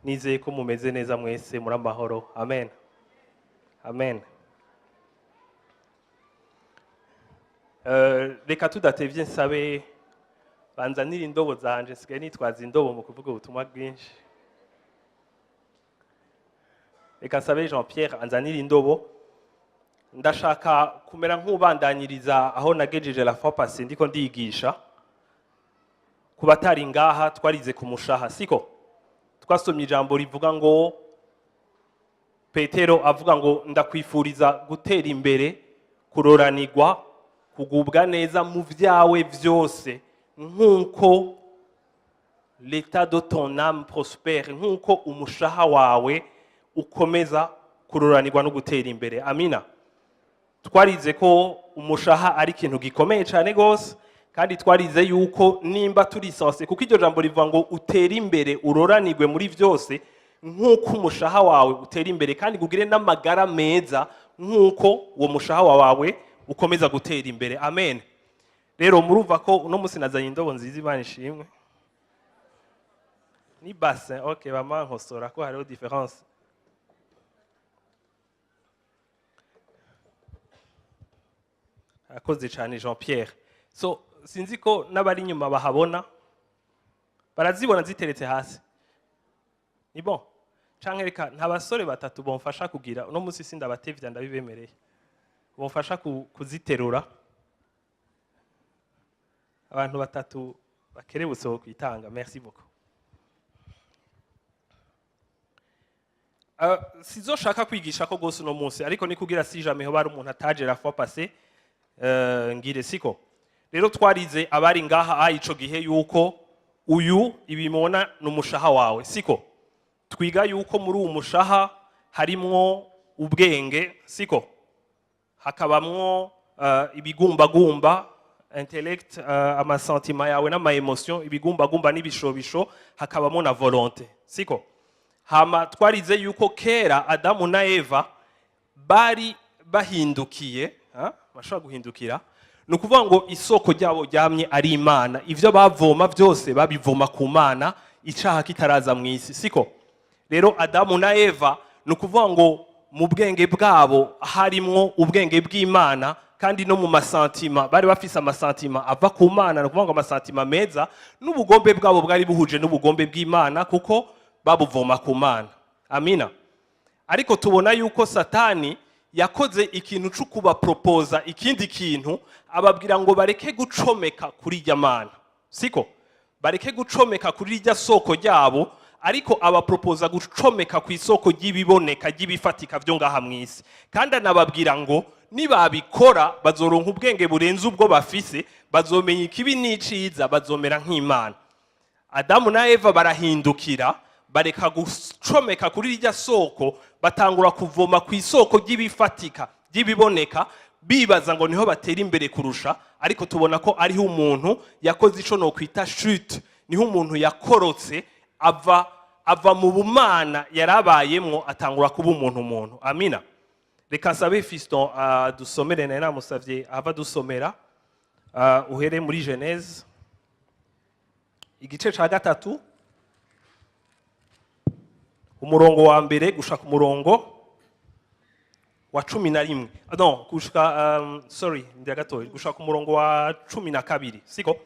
Nizeye ko mumeze neza mwese, muri amahoro. Amen, amen. Reka tudatevye nsabe banzanire indobo zanje. Nsigaye nitwaza indobo mu kuvuga ubutumwa bwinshi. Reka nsabe Jean Pierre anzanire indobo. Ndashaka kumera nk'ubandanyiriza aho nagejeje la fois passée ndiko ndigisha. Ku batari ngaha, twarize ku mushaha, siko? Twasomye ijambo rivuga ngo Petero avuga ngo: "Ndakwifuriza gutera imbere, kuroranirwa, kugubwa neza mu byawe byose, nk'uko l'état de ton âme prospère", nk'uko umushaha wawe ukomeza kuroranirwa no gutera imbere. Amina. Twarize ko umushaha ari ikintu gikomeye cyane rwose, kandi twarize yuko nimba turi censé, kuko iryo jambo rivuga ngo utere imbere, uroranirwe muri byose nk'uko umushaha wawe utera imbere, kandi ugire n'amagara meza nk'uko uwo mushaha wawe ukomeza gutera imbere. Amen. Rero murumva ko uno munsi nazanye indobo nziza. Imana ishimwe. Ni bassin, ok, bama nkosora ko hariho différence. Akoze cyane Jean Pierre. So sinzi ko n'abari inyuma bahabona, barazibona ziteretse hasi. Ni bon? Canke reka nta basore batatu bomfasha kugira, uno munsi sindabatevya, ndabibemereye, bomfasha kuziterura? Abantu batatu bakerebutse bo kwitanga. Merci beaucoup. Sizoshaka kwigisha ko gose uno munsi, ariko ni kugira si jamais hoba hari umuntu ataje la fois passée, ngire siko. Rero twarize, abari ngaha ico gihe, yuko uyu ibimona ni umushaha wawe, siko? Twiga yuko muri uwo mushaha harimwo ubwenge, siko? Hakabamwo ibigumbagumba, intellect, ama sentiments yawe n'ama émotions, ibigumbagumba n'ibishobisho, hakabamo na volonté, siko? Hama twarize yuko kera Adamu na Eva bari bahindukiye, ha? Bashobora guhindukira. Ni ukuvuga ngo isoko ryabo ryamye ari Imana, ibyo bavoma byose babivoma ku Mana, icaha kitaraza mu isi, siko? Rero Adamu na Eva, ni ukuvuga ngo mu bwenge bwabo harimwo ubwenge bw'Imana, kandi no mu ma sentiments bari bafise ama sentiments ava ku Mana, ni ukuvuga ngo ama sentiments meza, n'ubugombe bwabo bwari buhuje n'ubugombe bw'Imana kuko babuvoma ku Mana. Amina. Ariko tubona yuko Satani yakoze ikintu cyo kubapropoza ikindi kintu, ababwira ngo bareke gucomeka kuri irya Mana, siko? Bareke gucomeka kuri irya soko ryabo, ariko abapropoza gucomeka ku isoko ry'ibiboneka, ry'ibifatika byo ngaha mu isi. Kandi anababwira ngo nibabikora bazoronka ubwenge burenze ubwo bafise, bazomenya ikibi n'iciza, bazomera nk'Imana. Adamu na Eva barahindukira, bareka gucomeka kuri rirya soko, batangura kuvoma ku isoko ry'ibifatika, ry'ibiboneka, bibaza ngo niho batera imbere kurusha. Ariko tubona ko ariho umuntu yakoze ico nokwita chute, niho umuntu yakorotse ava mu bumana yarabayemwo, atangura kuba umuntu. Amina. Reka nsabe Fiston dusomere, naye namusavye ava dusomera. Uhere muri Genèse igice ca gatatu, umurongo wa mbere gushaka umurongo wa 11. Ah, non, gushika, sorry, ndira gatoya, gushaka umurongo wa 12, siko?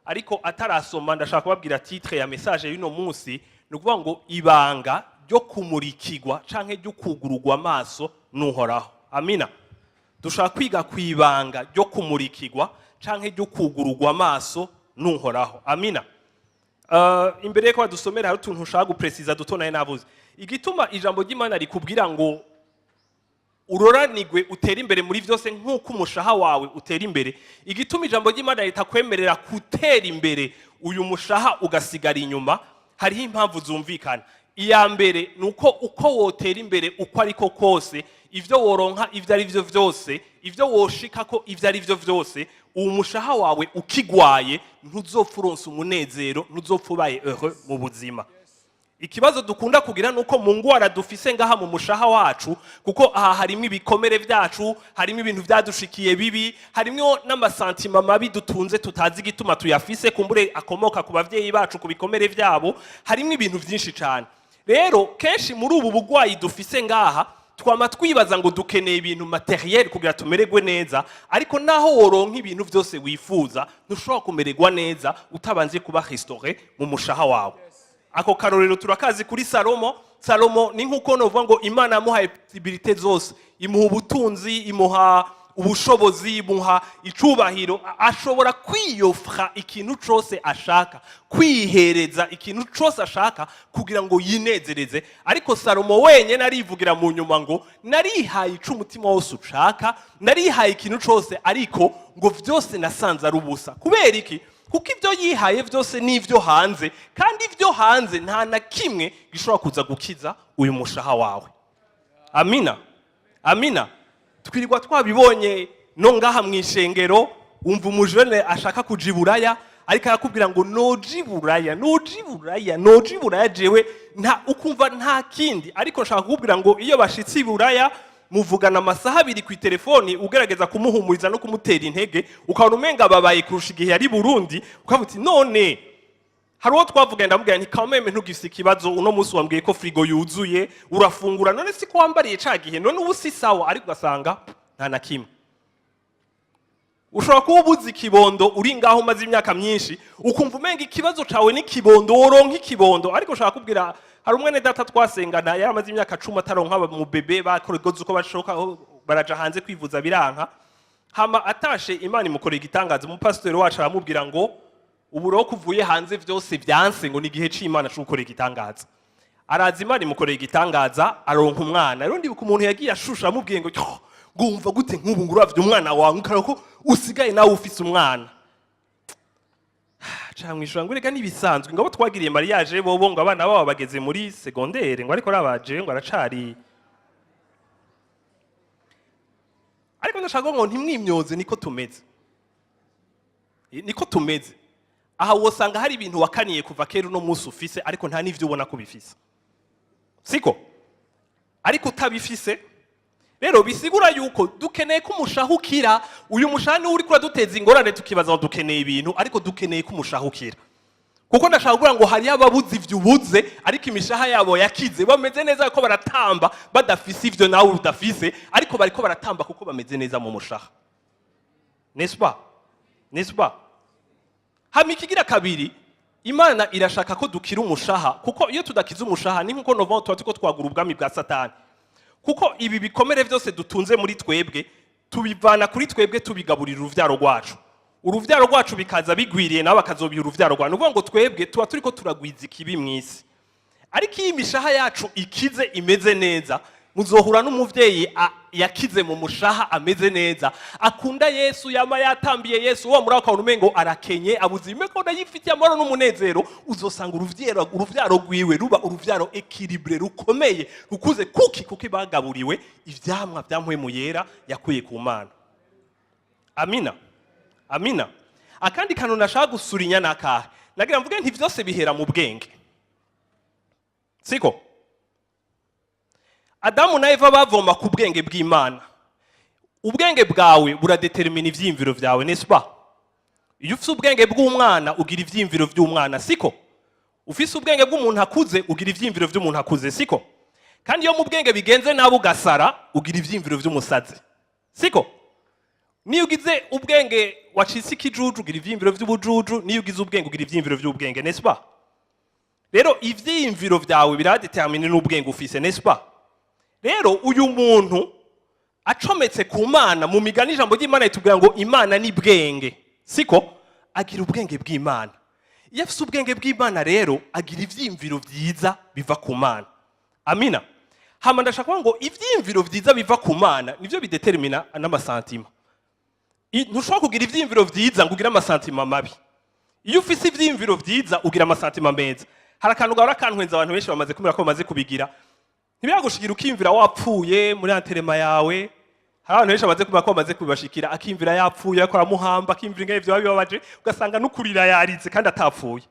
Ariko atarasoma, ndashaka kubabwira titre ya message y'uno munsi. Ni ukuvuga ngo ibanga ryo kumurikirwa canke ryo kugururwa amaso n'Uhoraho. Amina. Dushaka kwiga ku ibanga ryo kumurikirwa canke ryo kugururwa amaso n'Uhoraho. Amina. Imbere yuko badusomera, hari utuntu ushaka gupresiza duto naye navuze. Igituma ijambo ry'Imana rikubwira ngo uroranigwe, utere imbere muri byose nk'uko umushaha wawe utera imbere, igituma ijambo ry'Imana ritakwemerera gutera imbere uyu mushaha ugasigara inyuma, hariho impamvu zumvikana. Iya mbere ni uko uko wotera imbere uko ariko kose, ibyo woronka ibyo ari byo byose, ibyo woshikako ibyo ari byo byose, uwo mushaha wawe ukigwaye, ntuzopfa uronse umunezero, ntuzopfa ubaye heureux mu buzima. Ikibazo dukunda kugira ni uko mu ngwara dufise ngaha mu mushaha wacu, kuko aha harimo ibikomere byacu, harimo ibintu byadushikiye bibi, harimo n'ama sentiments mabi dutunze tutazi igituma tuyafise, kumbure akomoka ku bavyeyi bacu, ku bikomere byabo, harimo ibintu byinshi cyane. Rero kenshi muri ubu bugwayi dufise ngaha, twama twibaza ngo dukeneye ibintu matériel kugira tumererwe neza, ariko naho woronka ibintu byose wifuza, ntushobora kumererwa neza utabanje kuba restauré mu mushaha wawe. Ako karorero turakazi kuri Salomo. Salomo ni nk'uko novuga ngo Imana yamuhaye possibilités zose, imuha ubutunzi, imuha ubushobozi, imuha icubahiro, ashobora kwiyofra ikintu cose ashaka, kwihereza ikintu cose ashaka kugira ngo yinezereze. Ariko Salomo wenyene arivugira mu nyuma ngo: "Narihaye ico umutima wose ushaka, narihaye ikintu cose, ariko ngo vyose nasanze ari ubusa." Kubera iki? Kuko ibyo yihaye byose ni ibyo hanze, kandi ibyo hanze nta na kimwe gishobora kuza gukiza uyu mushaha wawe. Amina, amina. Twirirwa twabibonye no ngaha mu ishengero, wumva umujene ashaka kuja iburaya, ariko arakubwira ngo: "Noja iburaya, noja iburaya, noja iburaya jewe." Nta ukumva nta kindi. Ariko nshaka kukubwira ngo iyo bashitse iburaya, muvugana amasaha 2 ku telefoni, ugerageza kumuhumuriza no kumutera intege, ukabona umenga babaye kurusha igihe yari Burundi. Ukavuga uti: "None hari uwo twavuganye?" Ndamubwira nti: "Quand même ntugifise ikibazo, uno munsi wambwiye ko frigo yuzuye, urafungura, none siko wambariye ca gihe? None ubu si sawa?" Ariko ugasanga nta na kimwe. Ushobora kuba ubuze ikibondo, uri ngaho umaze imyaka myinshi, ukumva umenga ikibazo cawe n'ikibondo, woronka ikibondo. Ariko ushaka kubwira, hari umwene data twasengana yari amaze imyaka 10 ataronka mu bébé, bakoze uko bashoka, baraja hanze kwivuza biranka. Hama atashe, Imana imukorera igitangaza. Umupasitori wacu aramubwira ngo: "Ubu rero kuvuye hanze vyose vyanse, ngo ni igihe c'Imana co gukora igitangaza." Araza, Imana imukorera igitangaza, aronka umwana. Rero ndibuka umuntu yagiye ashusha amubwiye ngo: "Yo, ngo wumva gute nk'ubu ngo uravye umwana wawe, ukaraba ko usigaye nawe ufise umwana?" Ca mwishura ngo: "Rega nibisanzwe, ngo abo twagiriye mariage bobo ngo abana babo bageze muri secondaire, ngo ariko rabaje ngo aracari." Ariko ndashaka ngo ntimwimyoze, niko tumeze, niko tumeze. Aha wosanga hari ibintu wakaniye kuva kera, uno munsi ufise, ariko nta n'ivyo ubona ko ubifise, siko? Ariko utabifise rero, bisigura yuko dukeneye ko umushaha ukira. Uyu mushaha niwo uriko uraduteza ingorane, tukibaza ngo dukeneye ibintu, ariko dukeneye ko umushaha ukira. Kuko ndashaka kuvuga ngo hariyo ababuze ivyo ubuze, ariko imishaha yabo yakize, bameze neza ko baratamba badafise ivyo nawe udafise, ariko bariko baratamba kuko bameze neza mu mushaha, n'est-ce pas? N'est-ce pas? Hama ikigira kabiri, Imana irashaka ko dukira umushaha, kuko iyo tudakiza umushaha ni nkuko novuga tuba turiko twagura ubwami bwa Satani. Kuko ibi bikomere byose dutunze muri twebwe, tubivana kuri twebwe, tubigaburira uruvyaro rwacu, uruvyaro rwacu bikaza bigwiriye, nabo bakazobiha uruvyaro rwacu. Ni ukuvuga ngo twebwe tuba turiko turagwiza ikibi mw'isi. Ariko iyo imishaha yacu ikize, imeze neza, muzohura n'umuvyeyi yakize mu mushaha, ameze neza, akunda Yesu, yama yatambiye Yesu, uwo muri akabona umengo arakenye, abuze imwe ko yifitiye amahoro n'umunezero. Uzosanga uruvyaro rwiwe ruba uruvyaro équilibré, rukomeye, rukuze. Kuki? Kuko bagaburiwe ivyamwa vya Mpwemu Yera yakuye ku Mana. Amina, amina. Akandi kantu nashaka gusurinya nakahe? Nagira mvuge nti vyose bihera mu bwenge, siko? Adamu na Eva bavoma ku bwenge bw'Imana. Ubwenge bwawe buradetermina ivyiyumviro vyawe, n'est-ce pas? Iyo ufise ubwenge bw'umwana, ugira ivyiyumviro vy'umwana, siko? Ufise ubwenge bw'umuntu akuze, ugira ivyiyumviro vy'umuntu akuze, siko? Kandi iyo mu bwenge bigenze nabi ugasara, ugira ivyiyumviro vy'umusazi, siko? Niyo ugize ubwenge wacitse ikijuju, ugira ivyiyumviro vy'ubujuju. Niyo ugize ubwenge, ugira ivyiyumviro vy'ubwenge, n'est-ce pas? Rero ivyiyumviro vyawe biradetermine n'ubwenge ufise, n'est-ce pas? Rero uyu muntu acometse ku Mana, mu Migani ijambo ry'Imana ritubwira ngo Imana ni bwenge, siko? Agira ubwenge bw'Imana. Iyo afise ubwenge bw'Imana rero, agira ivyiyumviro vyiza biva ku Mana. Amina. Hama ndashaka kuvuga ngo ivyiyumviro vyiza biva ku Mana nivyo bidetermina n'ama sentiments. Ntushobora kugira ivyiyumviro vyiza ngo ugire ama sentiments mabi. Iyo ufise ivyiyumviro vyiza, ugira ama sentiments meza. Hari akantu gahora kantwenza, abantu benshi bamaze kumera ko bamaze kubigira. Ntibiragushigira ukiyumvira wapfuye muri enterrement yawe? Hari abantu benshi bamaze kumera ko bamaze kubibashikira, akiyumvira yapfuye, ariko aramuhamba, akiyumvira ingene vyoba bibabaje, ugasanga n'ukurira yaritse kandi atapfuye.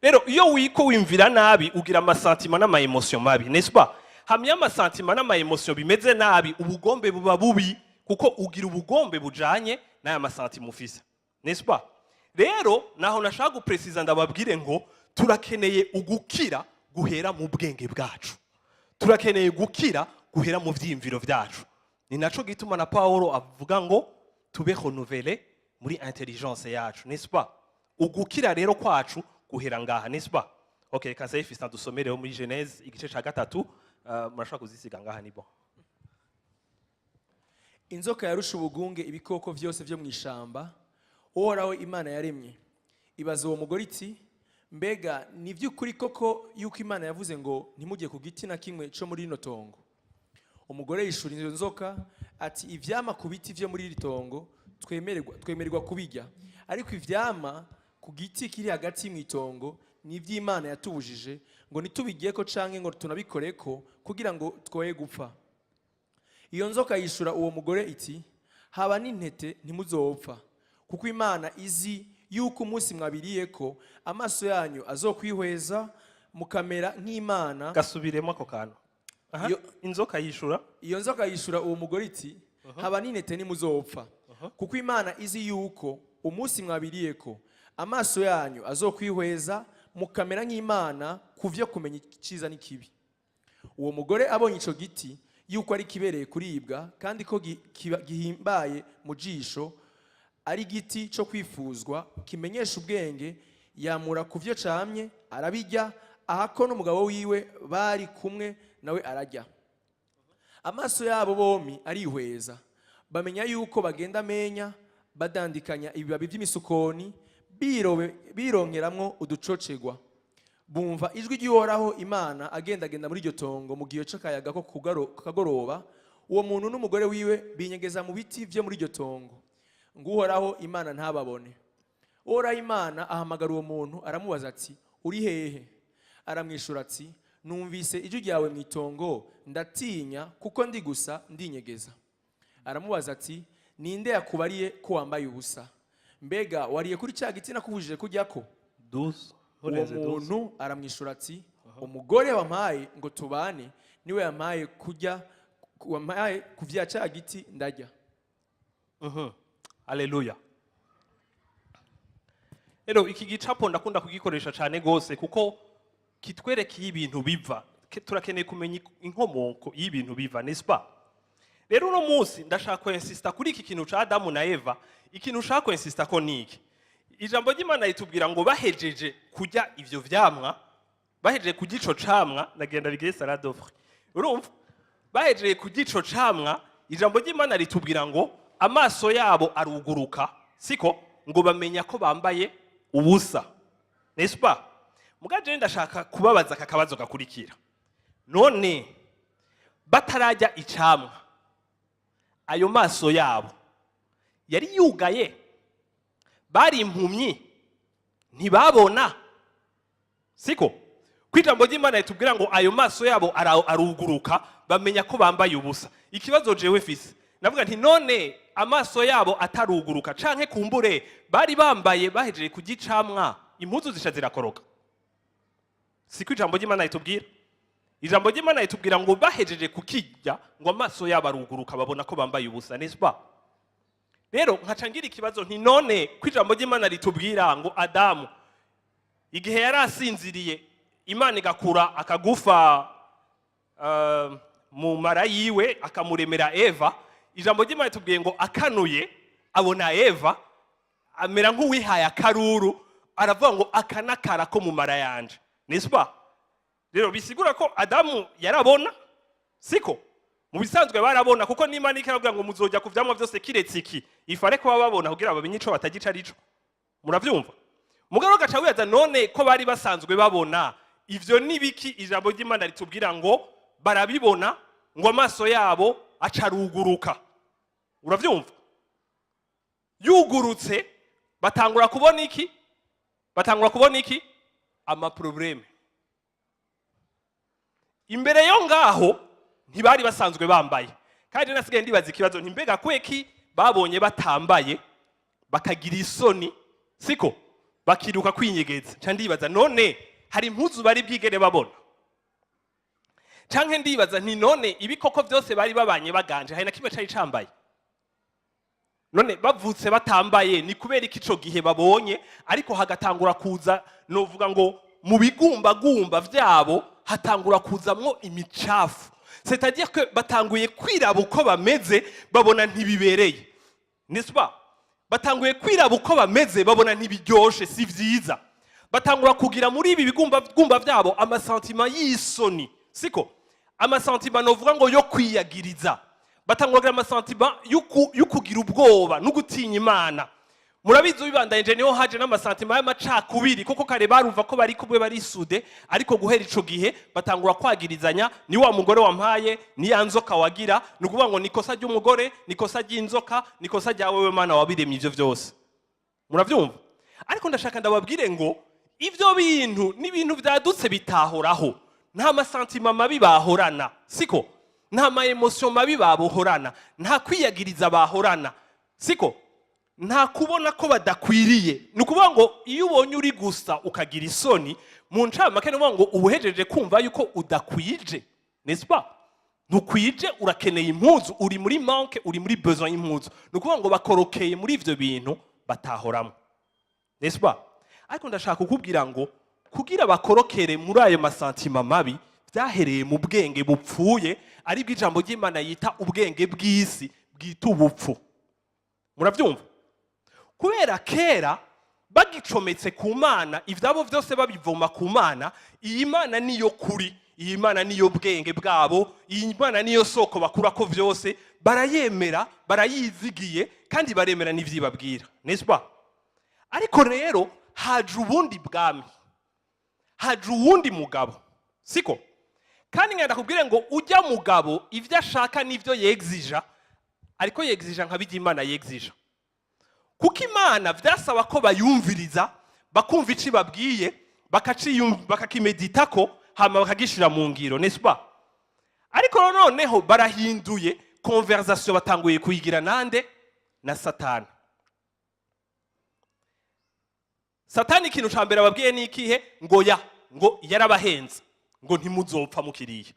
Rero iyo wiko wiyumvira nabi, ugira ama sentiments n'ama émotions mabi, n'est-ce pas? Hamwe ama sentiments n'ama émotions bimeze nabi, ubugombe buba bubi, kuko ugira ubugombe bujanye n'aya ma sentiments ufise, n'est-ce pas? Rero naho nashaka gupresiza, ndababwire ngo Turakeneye ugukira guhera mu bwenge bwacu, turakeneye gukira guhera mu vyiyumviro vyacu. Ni naco gituma na Paulo avuga ngo tube renouvelé muri intelligence yacu, n'est-ce pas? Ugukira rero kwacu guhera ngaha, n'est-ce pas? Okay, reka nsabe Fiston dusomereho muri Genèse igice ca 3. Murashobora kuzisiga ngaha, ni bon. Inzoka yarusha ubugunge ibikoko byose byo mu ishamba Uhoraho Imana yaremye. Ibaza uwo mugore iti: "Mbega ni by'ukuri koko yuko Imana yavuze ngo ntimujye ku giti na kimwe cyo muri rino tongo?" Umugore yishura izo nzoka ati: "Ivyama ku biti byo muri iri tongo twemererwa kubirya, ariko ivyama ku giti kiri hagati mu itongo ni iby'Imana yatubujije ngo ntitubigiyeko canke ngo tunabikoreko, kugira ngo twoye gupfa." Iyo nzoka yishura uwo mugore iti: "Haba n'intete, ntimuzopfa, kuko Imana izi yuko umunsi mwabiriyeko amaso yanyu azokwihweza, mukamera nk'Imana." Gasubiremo ako kantu. Aha. Inzoka yishura. Iyo nzoka yishura uwo mugore iti: "Haba n'intete, ntimuzopfa, kuko Imana izi yuko umunsi mwabiriyeko amaso yanyu azokwihweza, mukamera nk'Imana ku byo kumenya icyiza n'ikibi." Uwo mugore abonye ico giti yuko ari kibereye kuribwa, kandi ko gihimbaye mu jisho, ari igiti cyo kwifuzwa, kimenyesha ubwenge, yamura ku byo camye arabirya, ahako n'umugabo wiwe bari kumwe nawe ararya. Amaso yabo bombi arihweza, bamenya yuko bagenda amenya, badandikanya ibibabi by'imisukoni, bironkeramwo uducocegwa. Bumva ijwi ry'Uhoraho Imana agendagenda muri iryo tongo mu gihe c'akayaga ko kagoroba. Uwo muntu n'umugore wiwe binyegeza mu biti vyo muri iryo tongo ngo Uhoraho Imana ntababone. Uhoraho Imana ahamagara uwo muntu, aramubaza ati: "Uri hehe?" Aramwishura ati: "Numvise ijwi ryawe mu itongo, ndatinya kuko ndi gusa, ndinyegeza." Aramubaza ati: "Ninde yakubariye ko wambaye ubusa? Mbega wariye kuri cya giti nakubujije kujyako?" 12. Uwo Nturenze 12. muntu aramwishura ati: "Umugore wampaye ngo tubane niwe yampaye kurya, wampaye ku vya cya giti, ndarya." Haleluya. Rero iki gicapo ndakunda kugikoresha cyane gose kuko kitwereka iyo ibintu biva. Turakeneye kumenya inkomoko y'ibintu biva, n'est-ce pas? Rero uno munsi ndashaka kwensista kuri iki kintu ca Adamu na Eva. Ikintu ushaka kwensista ko ni iki: ijambo ry'Imana ritubwira ngo bahejeje kurya ivyo vyamwa, bahejeje kurya ico camwa, nagenda bigire salade of fruits, urumva, bahejeje kurya ico camwa, ijambo ry'Imana ritubwira ngo amaso yabo aruguruka, siko? Ngo bamenya ko bambaye ubusa, n'est-ce pas? Muga jewe ndashaka kubabaza aka kabazo gakurikira: none batarajya icamwa, ayo maso yabo yari yugaye? Bari impumyi, ntibabona, siko? Ku ijambo ry'Imana ritubwira ngo ayo maso yabo aruguruka, bamenya ko bambaye ubusa. Ikibazo jewe fise, navuga nti: none amaso yabo ataruguruka, canke kumbure bari bambaye, bahejeje kugicamwa impuzu zisha zirakoroka? Siko ijambo ry'Imana ritubwira? Ijambo ry'Imana ritubwira ngo bahejeje kukirya, ngo amaso yabo aruguruka, babona ko bambaye ubusa, n'est-ce pas? Rero nkaca ngira ikibazo nti: none ko ijambo ry'Imana ritubwira ngo Adamu igihe yari asinziriye, Imana igakura akagufa mu mara yiwe akamuremera Eva, ijambo ry'Imana ritubwiye ngo akanuye abona Eva, amera nk'uwihaye akaruru, aravuga ngo: "Aka n'akara ko mu mara yanje", n'est-ce pas? Rero bisigura ko Adamu yarabona, siko? Mu bisanzwe barabona, kuko n'Imana ikaravuga ngo muzojya ku vyamwa byose kiretse iki, ifare kuba babona kugira bamenye ico batagica arico. Muravyumva? Mugabo gaca wibaza: none ko bari basanzwe babona, ivyo ni biki ijambo ry'Imana ritubwira ngo barabibona, ngo amaso yabo acaruguruka? Uravyumva? Yugurutse, batangura kubona iki? Batangura kubona iki? Ama problèmes. Imbere yo ngaho ntibari basanzwe bambaye. Kandi nasigaye ndibaza ikibazo nti: mbega kweki babonye batambaye bakagira isoni, siko? Bakiruka kwinyegeza? Nca ndibaza: none hari impuzu bari bwigere babona? Canke ndibaza nti: none ibikoko byose bari babanye baganje, hari na kimwe cari cambaye? None bavutse batambaye, ni kubera iki ico gihe babonye ariko hagatangura kuza, novuga ngo Mu bigumbagumba vyabo hatangura kuzamwo imicafu, c'est-à-dire que batanguye kwiraba uko bameze, babona ntibibereye, n'est-ce pas? Batanguye kwiraba uko bameze, babona ntibiryoshe, si vyiza. Batangura kugira muri ibi bigumbagumba vyabo ama sentiments y'isoni, siko? Ama sentiments novuga ngo yo kwiyagiriza. Batangura kugira ama sentiments yo kugira ubwoba no gutinya Imana. Murabizi, ubibandanyije niho haje n'ama sentiments y'amacakubiri, kuko kare barumva ko bari kumwe, barisude, ariko guhera ico gihe batangura kwagirizanya: ni wa mugore wampaye, ni ya nzoka wagira. Ni ukuvuga ngo ni ikosa ry'umugore, ni ikosa ry'inzoka, ni ikosa rya wewe Mana wabiremye ivyo vyose. Muravyumva? Ariko ndashaka ndababwire ngo ivyo bintu ni ibintu vyadutse bitahoraho. Nta ma sentiments mabi bahorana, siko? Nta ma émotions mabi babohorana, nta kwiyagiriza bahorana, siko? Nta kubona ko badakwiriye. Ni ukuvuga ngo iyo ubonye uri gusa ukagira isoni, mu ncamake ni ukuvuga ngo uba uhejeje kumva yuko udakwije, n'est-ce pas? Ntukwije, urakeneye impuzu, uri muri manque, uri muri besoin y'impuzu. Ni ukuvuga ngo bakorokeye muri ivyo bintu batahoramo, n'est-ce pas? Ariko ndashaka kukubwira ngo kugira bakorokere muri ayo ma sentiments mabi, byahereye mu bwenge bupfuye, aribwo ijambo ry'Imana yita ubwenge bw'isi, bwita ubupfu. Murabyumva? Kubera kera bagicometse ku Mana, ibyabo byose babivoma ku Mana. Iyi Mana niyo kuri, iyi Mana niyo bwenge bwabo, iyi Mana niyo soko bakura ko byose. Barayemera, barayizigiye, kandi baremera n'ivyibabwira, n'est-ce pas? Ariko rero haje ubundi bwami, haje uwundi mugabo, siko? Kandi ngenda kubwire ngo ujya mugabo ibyo ashaka n'ibyo yegzija, ariko yegzija nka bijya Imana yegzija, kuko Imana vyasaba ko bayumviriza, bakumva ico ibabwiye, bakakimeditako, hama bakagishira mu ngiro, n'est-ce pas? Ariko noneho barahinduye conversation, batanguye kuyigira nande? Na Satani. Satani ikintu ca mbere ababwiye ni ikihe? Ngo ya ngo yarabahenze, ngo ntimuzopfa mukiriye,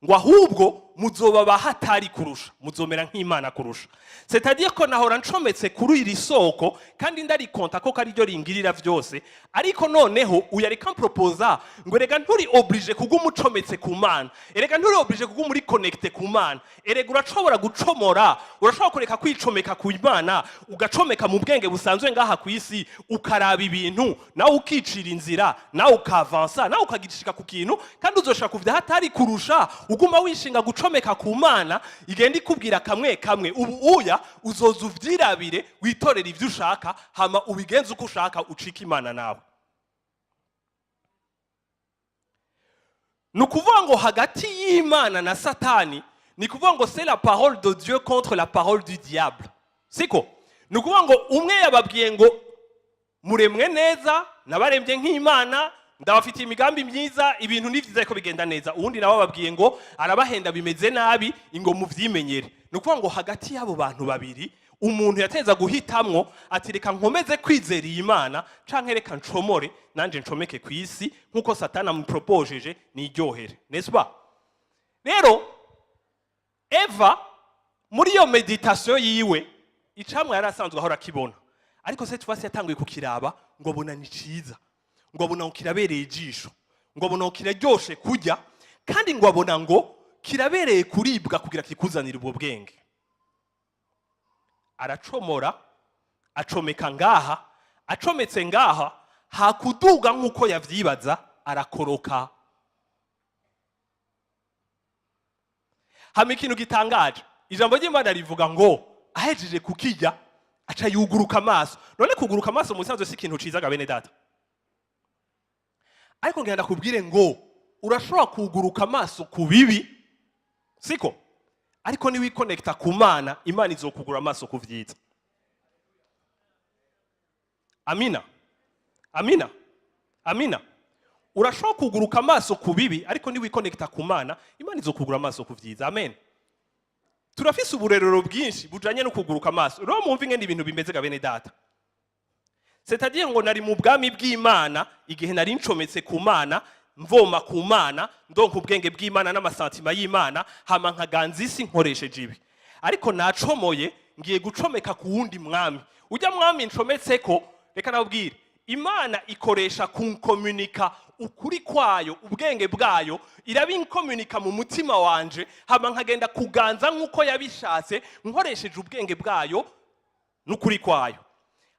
ngo ahubwo muzoba bahatari kurusha, muzomera nk'Imana kurusha. C'est-à-dire ko nahora ncometse kuri iri soko kandi ndarikonta ko ari ryo ringirira vyose, ariko noneho uyu ariko amproposa ngo erega nturi obligé kuguma ucometse ku Mana, erega nturi obligé kuguma uri connecté ku Mana, erega urashobora gucomora, urashobora kureka kwicomeka ku Imana, ugacomeka mu bwenge busanzwe ngaha ku isi, ukaraba ibintu nawe, ukicira inzira nawe, ukavansa nawe, ukagishika ku kintu, kandi uzoshaka kuvya hatari kurusha uguma wishinga gucomeka ku Mana igenda ikubwira kamwe kamwe. Ubu uya uzoza uvyirabire, witorere ivyo ushaka, hama ubigenze uko ushaka, ucike Imana nawe. Ni ukuvuga ngo hagati y'Imana na Satani, ni ukuvuga ngo c'est la parole de Dieu contre la parole du diable, siko? Ni ukuvuga ngo umwe yababwiye ngo muremwe neza, nabarembye nk'Imana, ndabafitiye imigambi myiza, ibintu ni vyiza ariko bigenda neza. Uwundi nawe ababwiye ngo arabahenda, bimeze nabi, ingo muvyimenyere. Ni ukuvuga ngo hagati y'abo bantu babiri, umuntu yateza guhitamwo ati: reka nkomeze kwizera iyi Mana, canke reka ncomore nanje ncomeke ku isi nk'uko Satani amupropojeje, niryohere, n'est-ce pas? Rero Eva muri iyo méditation yiwe, icamwa yari asanzwe ahora akibona, ariko cette fois yatanguye kukiraba, ngo abona ni ciza, ngo abona ngo kirabereye ijisho, ngo abona ngo kiraryoshe kurya, kandi ngo abona ngo kirabereye kuribwa kugira kikuzanire ubwo bwenge. Aracomora, acomeka ngaha. Acometse ngaha, hakuduga nk'uko yavyibaza, arakoroka. Hama ikintu gitangaje, ijambo ry'Imana rivuga ngo ahejeje kukirya aca yuguruka amaso. None kuguruka amaso mu bisanzwe si ikintu ciza ga bene data? Ariko ngenda kubwire ngo urashobora kuguruka amaso ku bibi, siko? Ariko niwikonekita ku Mana, Imana izokugura amaso ku vyiza. Amina, amina, amina. Urashobora kuguruka amaso ku bibi, ariko niwikonekita ku Mana, Imana izokugura amaso ku vyiza. Amen. Turafise uburerero bwinshi bujanye no kuguruka amaso. Rero mwumve ingene ibintu bimeze ga bene data. C'est-à-dire ngo nari mu bwami bw'Imana igihe nari ncometse ku Mana, mvoma ku Mana, ndonka ubwenge bw'Imana n'ama sentiments y'Imana, hama nkaganza isi nkoresheje ibi. Ariko nacomoye, ngiye gucomeka ku wundi mwami. Ujya mwami ncometseko, reka nabwire, Imana ikoresha kunkomunika ukuri kwayo, ubwenge bwayo irabinkomunika mu mutima wanje, hama nkagenda kuganza nk'uko yabishatse, nkoresheje ubwenge bwayo n'ukuri kwayo.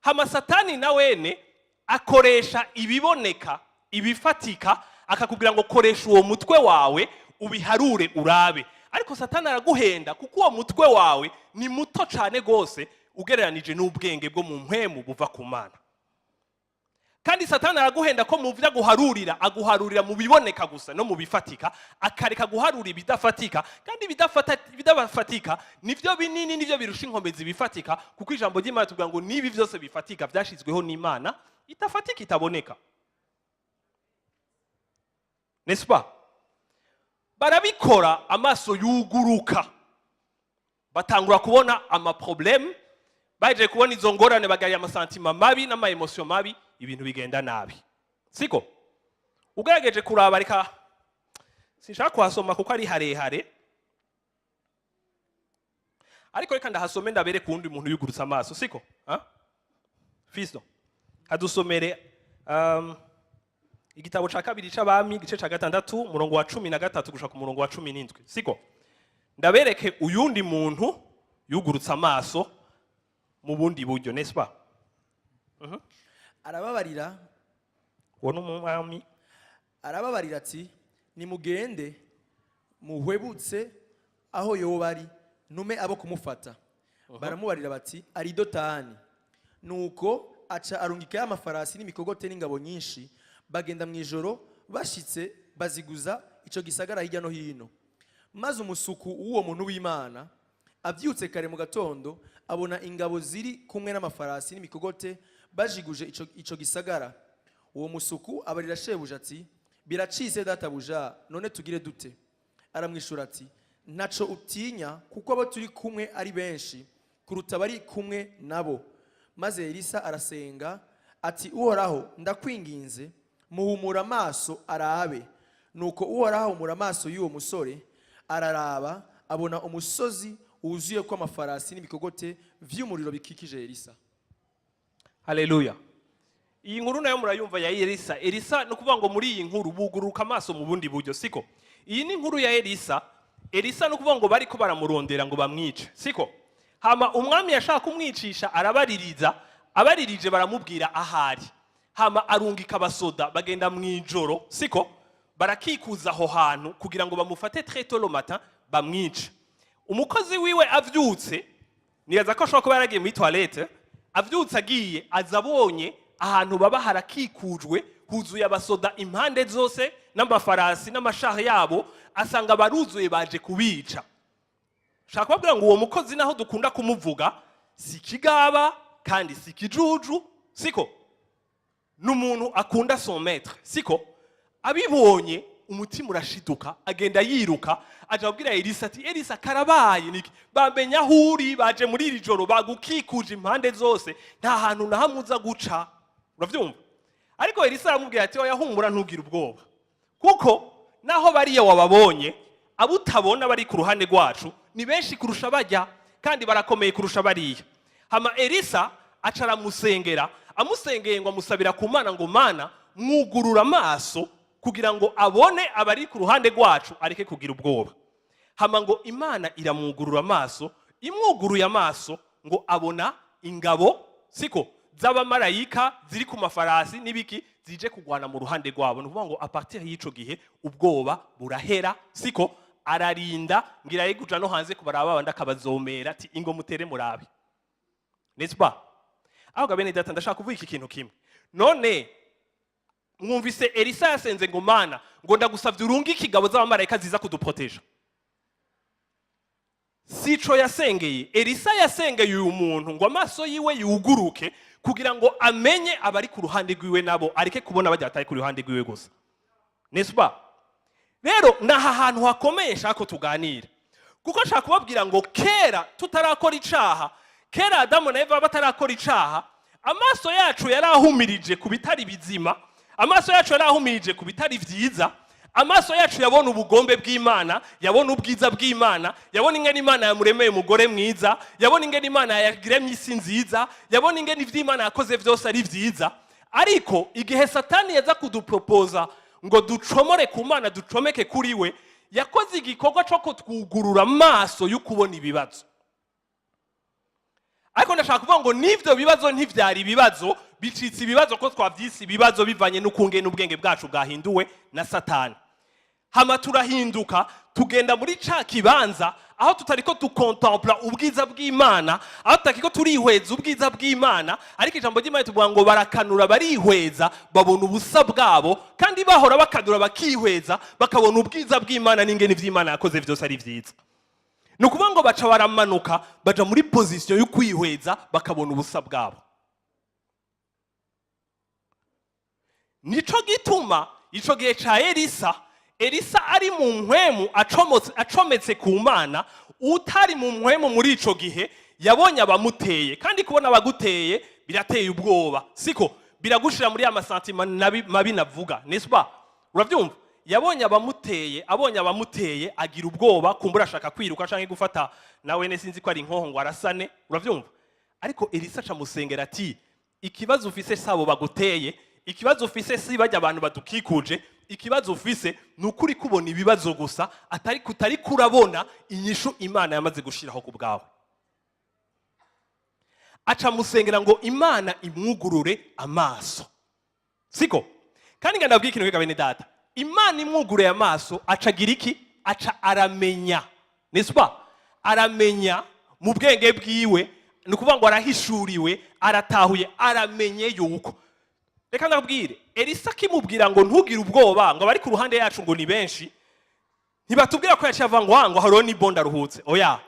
Hama Satani na wene akoresha ibiboneka, ibifatika, akakubwira ngo koresha uwo mutwe wawe ubiharure urabe. Ariko Satani araguhenda, kuko uwo mutwe wawe ni muto cyane rwose ugereranije n'ubwenge bwo mu mpwemu buva ku Mana. Kandi Satani araguhenda ko mu byo aguharurira, aguharurira mu biboneka gusa no mu bifatika, akareka guharura ibidafatika. Kandi ibidafatika nibyo binini, nibyo birusha inkomezi ibifatika, kuko ijambo ry'Imana tuvuga ngo nibi byose bifatika byashyizweho n'Imana itafatika, itaboneka, n'est-ce pas? Barabikora, amaso yuguruka, batangura kubona amaproblèmes. Baje kubona izo ngorane, bagaya amasentiments mabi n'ama émotions mabi, ibintu bigenda nabi, siko? Ugerageje kuraba, reka sinshaka kuhasoma kuko ari harehare, ariko reka ndahasome ndabere ku wundi muntu yugurutse amaso, siko? Ha? Fisto, hadusomere igitabo ca kabiri c'Abami, igice ca 6, umurongo wa 13 gushika ku murongo wa 17, siko? Ndabereke uyundi muntu yugurutse amaso mu bundi buryo, n'est-ce pas? Arababarira. Uwo ni umwami. Arababarira ati: "Nimugende muhwebutse aho yoba ari, ntume abo kumufata." Baramubarira bati: "Ari i Dotani." Nuko aca arungikayo amafarasi n'imikogote n'ingabo nyinshi. Bagenda mu ijoro, bashitse baziguza ico gisagara hirya no hino. Maze umusuku w'uwo muntu w'Imana abyutse kare mu gatondo, abona ingabo ziri kumwe n'amafarasi n'imikogote bajiguje ico gisagara. Uwo musuku abarira shebuja ati: "Biracitse, databuja, none tugire dute?" Aramwishura ati: "Ntaco utinya, kuko abo turi kumwe ari benshi kuruta abari kumwe nabo." Maze Elisa arasenga ati: "Uhoraho, ndakwinginze, muhumura amaso arabe." Nuko Uhoraho ahumura amaso y'uwo musore, araraba, abona umusozi wuzuye ko amafarasi n'imikogote vy'umuriro bikikije Elisa. Haleluya! Iyi nkuru nayo murayumva ya Elisa. Elisa, ni ukuvuga ngo muri iyi nkuru buguruka amaso mu bundi buryo, siko? Iyi ni inkuru ya Elisa. Elisa, ni ukuvuga ngo bariko baramurondera ngo bamwice, siko? Hama umwami yashaka kumwicisha, arabaririza. Abaririje, baramubwira ahari. Hama arungika abasoda, bagenda mu ijoro, siko? Barakikuza aho hantu kugira ngo bamufate très tôt le matin bamwice. Umukozi wiwe avyutse, nibaza ko ashobora kuba yaragiye muri toilette, avyutse agiye, aza abonye ahantu baba harakikujwe, huzuye abasoda impande zose n'amafarasi n'amashari yabo, asanga baruzuye, baje kubica. Shaka kubabwira ngo uwo mukozi, naho dukunda kumuvuga, si ikigaba kandi si ikijuju, siko? Ni umuntu akunda son maître, siko? Abibonye, umutima urashiduka, agenda yiruka, aja kubwira Elisa ati: "Elisa, karabaye! Niki? Bamenya aho uri, baje muri iri joro, bagukikuje impande zose, nta hantu na hamwe uza guca." Uravyumva? Ariko Elisa aramubwira ati: "Oya, humura, ntugire ubwoba, kuko naho bariya wababonye, abo utabona bari ku ruhande rwacu ni benshi kurusha bajya, kandi barakomeye kurusha bariya." Hama Elisa aca aramusengera. Amusengeye, ngo amusabira ku Mana ngo: "Mana, mwugurura amaso kugira ngo abone abari ku ruhande rwacu, areke kugira ubwoba." Hama ngo Imana iramwugurura amaso. Imwuguruye amaso, ngo abona ingabo, siko, z'abamarayika ziri ku mafarasi n'ibiki, zije kugwana mu ruhande rwabo. Ni ukuvuga ngo à partir y'ico gihe ubwoba burahera, siko? Ararinda ngira ye kuja no hanze kubaraba, abandi akabazomera ati: "Ingo mutere murabe", n'est-ce pas? Ahubwo bene data, ndashaka kuvuga iki kintu kimwe. None mwumvise Elisa yasenze ngo: "Mana, ngo ndagusavye urungike ingabo z'abamarayika ziza kuduproteja." Sico yasengeye. Elisa yasengeye uyu muntu ngo amaso yiwe yuguruke kugira ngo amenye abari ku ruhande rwiwe nabo, areke kubona bajya batari ku ruhande rwiwe gusa, n'est-ce pas? Rero ni aha hantu hakomeye nshaka ko tuganira, kuko nshaka kubabwira ngo kera tutarakora icaha, kera Adamu na Eva batarakora icaha, amaso yacu yari ahumirije ku bitari bizima, amaso yacu yari ahumirije ku bitari vyiza. Amaso yacu yabona ubugombe bw'Imana, yabona ubwiza bw'Imana, yabona ingene Imana yamuremeye umugore mwiza, yabona ingene Imana yaremye isi nziza, yabona ingene ivy'Imana yakoze vyose ari vyiza. Ariko igihe Satani yaza kudupropoza ngo ducomore ku Mana, ducomeke kuri we, yakoze igikorwa cyo kutwugurura amaso yo kubona ibibazo. Ariko ndashaka kuvuga ngo n'ibyo bibazo ntibyari ibibazo, bicitse ibibazo ko twabyise ibibazo bivanye n'ukungene ubwenge bwacu bwahinduwe na Satani. Hama turahinduka, tugenda muri ca kibanza aho tutariko dukontempla ubwiza bw'Imana, aho tutariko turihweza ubwiza bw'Imana. Ariko ijambo ry'Imana tuvuga ngo barakanura, barihweza, babona ubusa bwabo. Kandi bahora bakanura, bakihweza, bakabona ubwiza bw'Imana n'ingene ivy'Imana yakoze vyose ari vyiza. Ni ukuvuga ngo baca baramanuka, baja muri position yo kwihweza, bakabona ubusa bwabo. Nico gituma ico gihe ca Elisa, Elisa ari mu mpwemu, acometse ku Mana. Utari mu mpwemu muri ico gihe yabonye abamuteye. Kandi kubona abaguteye birateye ubwoba, siko? Biragushira muri ya ma sentiments mabi navuga, n'est-ce pas? Urabyumva? Yabonye abamuteye, abonye abamuteye agira ubwoba, kumbura ashaka kwiruka canke gufata nawe ne sinzi ko ari inkoho ngo arasane. Urabyumva? Ariko Elisa aca musengera ati: "Ikibazo ufise sabo baguteye, ikibazo ufise si bajya abantu badukikuje, ikibazo ufise ni ukuri kubona ibibazo gusa, atari kutari kurabona inyishu Imana yamaze gushiraho ku bwawe." Aca musengera ngo Imana imwugurure amaso, siko? Kandi nga ndabwira ikintu bene data, Imana imwuguruye amaso, aca agira iki? Aca aramenya, n'est-ce pas? Aramenya mu bwenge bwiwe, ni ukuvuga ngo arahishuriwe, aratahuye, aramenye yuko, reka ndabwire, Elisa akimubwira ngo ntugire ubwoba, ngo abari ku ruhande yacu ngo ni benshi, ntibatubwira ko yaciye ava ngo ngo hariho n'ibonda aruhutse. Oya,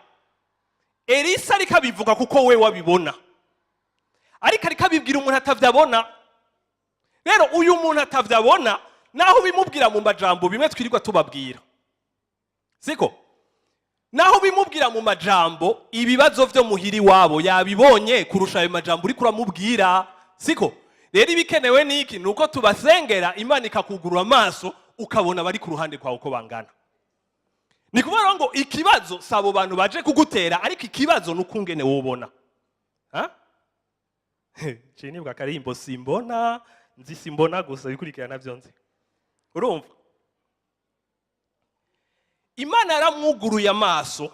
Elisa ariko abivuga kuko we wabibona, ariko abibwira umuntu atavyabona. Rero uyu muntu atavyabona, naho bimubwira mu majambo bimwe twirirwa tubabwira, siko? Naho bimubwira mu majambo, ibibazo vyo muhiri wabo yabibonye kurusha ayo majambo uriko uramubwira, siko? Rero ibikenewe niki? Ni uko tubasengera, Imana ikakugurura amaso, ukabona abari ku ruhande rwawe uko bangana. Ni kuvuga ngo ikibazo si abo bantu baje kugutera, ariko ikibazo ni ukungene wobona. Ha? Ciye nibuka akarimbo "Simbona", nzi "Simbona" gusa, bikurikirana navyo nzi. Urumva, Imana yaramwuguruye amaso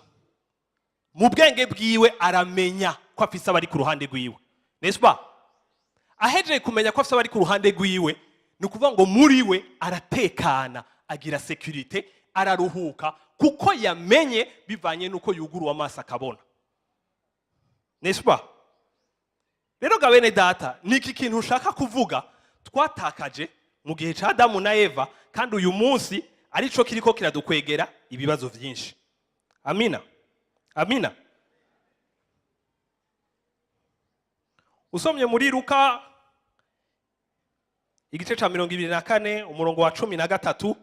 mu bwenge bwiwe, aramenya ko afise abari ku ruhande rwiwe, n'est-ce pas? Ahejeje kumenya ko afise abari ku ruhande rwiwe, ni ukuvuga ngo muri we aratekana, agira sécurité, araruhuka, kuko yamenye bivanye n'uko yuguruwe amaso akabona, n'est-ce pas? Rero ga bene data, ni iki kintu ushaka kuvuga twatakaje mu gihe ca Adamu na Eva, kandi uyu munsi arico kiriko kiradukwegera ibibazo vyinshi. Amina, amina. Usomye muri Luka igice ca 24, umurongo wa 13,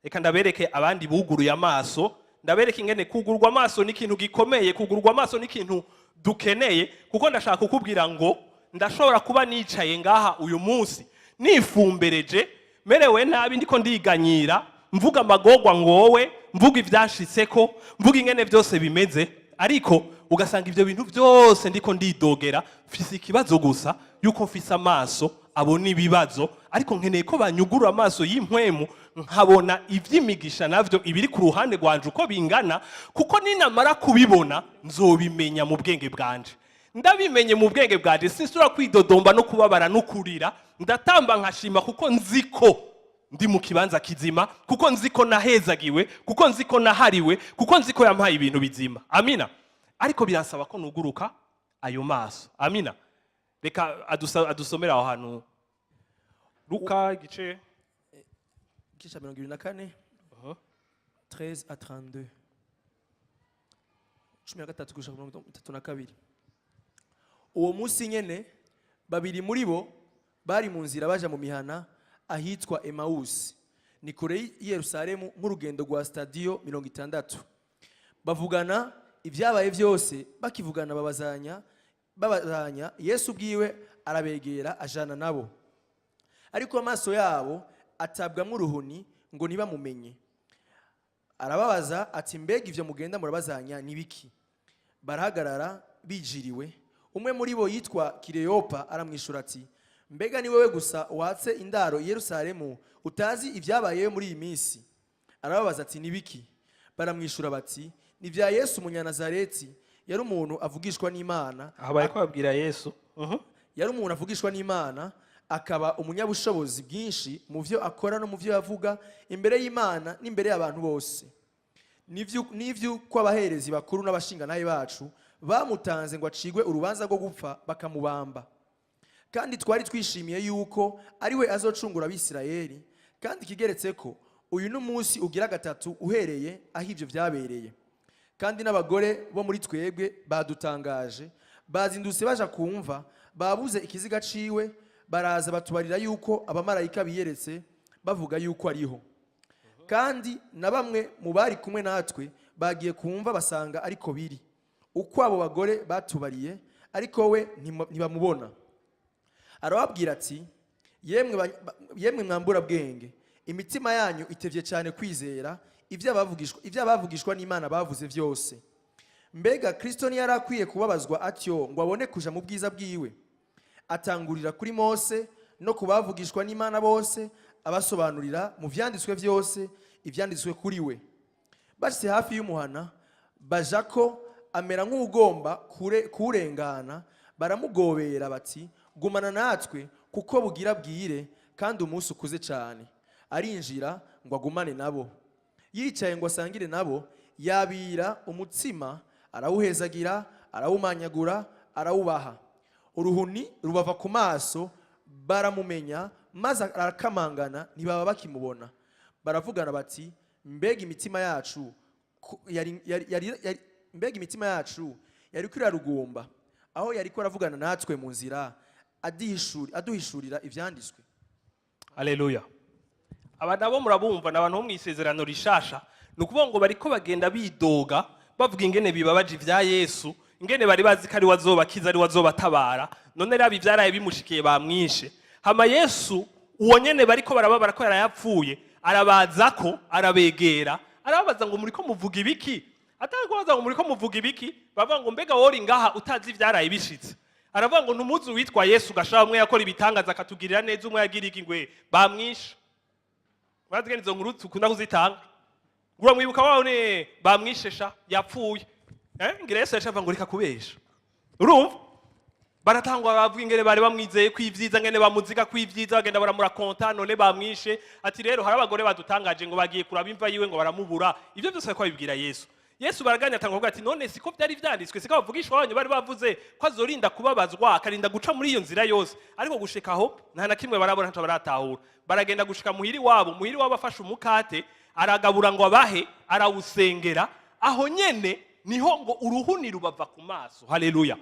reka ndabereke abandi buguruye amaso, ndabereke ingene kugurwa amaso ni ikintu gikomeye. Kugurwa amaso ni ikintu dukeneye, kuko ndashaka kukubwira ngo ndashobora kuba nicaye ngaha uyu munsi nifumbereje, merewe nabi, ndiko ndiganyira, mvuga amagorwa ngowe, mvuga ivyashitseko, mvuga ingene byose bimeze, ariko ugasanga ibyo bintu byose ndiko ndidogera, mfise ikibazo gusa yuko mfise amaso abona ibibazo. Ariko nkeneye ko banyugurura amaso y'impwemu, nkabona ivy'imigisha navyo ibiri ku ruhande rwanje uko bingana, kuko ninamara kubibona nzobimenya mu bwenge bwanje. Ndabimenye mu bwenge bwanje, sinsubira kwidodomba no kubabara no kurira. Ndatamba, nkashima, kuko nzi ko ndi mu kibanza kizima, kuko nzi ko nahezagiwe, kuko nzi ko nahariwe, kuko nzi ko yampaye ibintu bizima. Amina. Ariko biransaba ko nuguruka ayo maso. Amina. Reka adusomere aho hantu, Luka igice Igice cya 24, 13 à 32, 13 gushika 32. Uwo munsi nyene babiri muri bo bari mu nzira baja mu mihana ahitwa Emawusi, ni kure y'i Yerusalemu nk'urugendo rwa stadiyo 60. Bavugana ibyabaye byose. Bakivugana, babazanya babazanya, Yesu ubwiwe arabegera, ajana nabo, ariko amaso yabo atabwamwo uruhuni ngo ntibamumenye. Arababaza ati: "Mbega ibyo mugenda murabazanya ni biki?" Barahagarara bijiriwe. Umwe muri bo yitwa Kireyopa aramwishura ati: Mbega ni wewe gusa watse indaro i Yerusalemu utazi ibyabayeyo muri iyi minsi?" Arababaza ati: "Ni biki?" Baramwishura bati: "Ni bya Yesu Umunyanazareti, yari umuntu avugishwa n'Imana." Aha bariko babwira Yesu. Yari umuntu avugishwa n'Imana, akaba umunyabushobozi bwinshi mu byo akora no mu byo yavuga imbere y'Imana n'imbere y'abantu bose. N'ivy'uko abaherezi bakuru n'abashingantahe bacu bamutanze ngo acigwe urubanza rwo gupfa, bakamubamba. Kandi twari twishimiye yuko ari we azocungura Abisirayeli. Kandi ikigeretse ko uyu n'umunsi ugira gatatu uhereye aho ibyo byabereye. Kandi n'abagore bo muri twebwe badutangaje, bazindutse baja kumva, babuze ikiziga ciwe, baraza batubarira yuko abamarayika biyeretse bavuga yuko ariho. Kandi na bamwe mu bari kumwe natwe bagiye kumva, basanga ariko biri uko abo bagore batubariye, ariko we ntibamubona. Arababwira ati: "Yemwe mwambura bwenge, imitima yanyu itevye cyane kwizera ibyo abavugishwa n'Imana bavuze byose. Mbega Kristo ntiyari akwiye kubabazwa atyo ngo abone kuja mu bwiza bwiwe?" Atangurira kuri Mose no ku bavugishwa n'Imana bose, abasobanurira mu vyanditswe byose ivyanditswe kuri we. Bashitse hafi y'umuhana baja ko, amera nk'ugomba kuwurengana. Baramugobera bati: "Gumana natwe, kuko bugira bwire kandi umunsi ukuze cyane." Arinjira ngo agumane nabo. Yicaye ngo asangire nabo, yabira umutsima, arawuhezagira, arawumanyagura, arawubaha. Uruhuni rubava ku maso, baramumenya, maze arakamangana, ntibaba bakimubona. Baravugana bati: "Mbega imitima yacu mbega imitima yacu yariko irarugumba aho yariko aravugana natwe mu nzira, aduhishurira ivyanditswe?" Haleluya! Aba nabo murabumva, ni abantu bo mu Isezerano Rishasha. Ni ukuvuga ngo bariko bagenda bidoga, bavuga ingene bibabaje ibya Yesu, ingene bari bazi ko ari we azobakiza, ari we azobatabara. None raba ivyaraye bimushikiye, bamwishe. Hama Yesu uwo nyene bariko barababara ko yarayapfuye, arabaza ko arabegera, arababaza ngo: "Muriko muvuga ibiki?" Atari kubaza ngo: "Muriko muvuga ibiki?" Bavuga ngo: "Mbega wori ngaha utazi ivyaraye bishitse?" Aravuga ngo: "Ntumuzi witwa Yesu gashaba, umwe yakora ibitangaza akatugirira neza, umwe yagira iki ngwe bamwishe?" Murazi izo nkuru tukunda kuzitanga. Uramwibuka wawe ne bamwishesha yapfuye. Ngira Yesu yacavuga ngo: "Reka kubesha." Urumva? Baratangwa bavuga ingene bari bamwizeye ko ivyiza, ngene bamuziga ko ivyiza, bagenda baramurakonta, none bamwishe. Ati rero hari abagore badutangaje ngo bagiye kuraba imva yiwe ngo baramubura. Ivyo byose bariko babibwira Yesu. Yesu baraganya, atanga kuvuga ati: "None siko byari vyanditswe? Siko abavugishwa banyu bari bavuze ko azorinda kubabazwa, akarinda guca muri iyo nzira yose?" Ariko gushika aho nta na kimwe barabona, ntaco baratahura. Baragenda gushika muhiri wabo. Muhiri wabo afashe umukate, aragabura ngo abahe, arawusengera. Aho nyene niho ngo uruhuni rubava ku maso. Haleluya!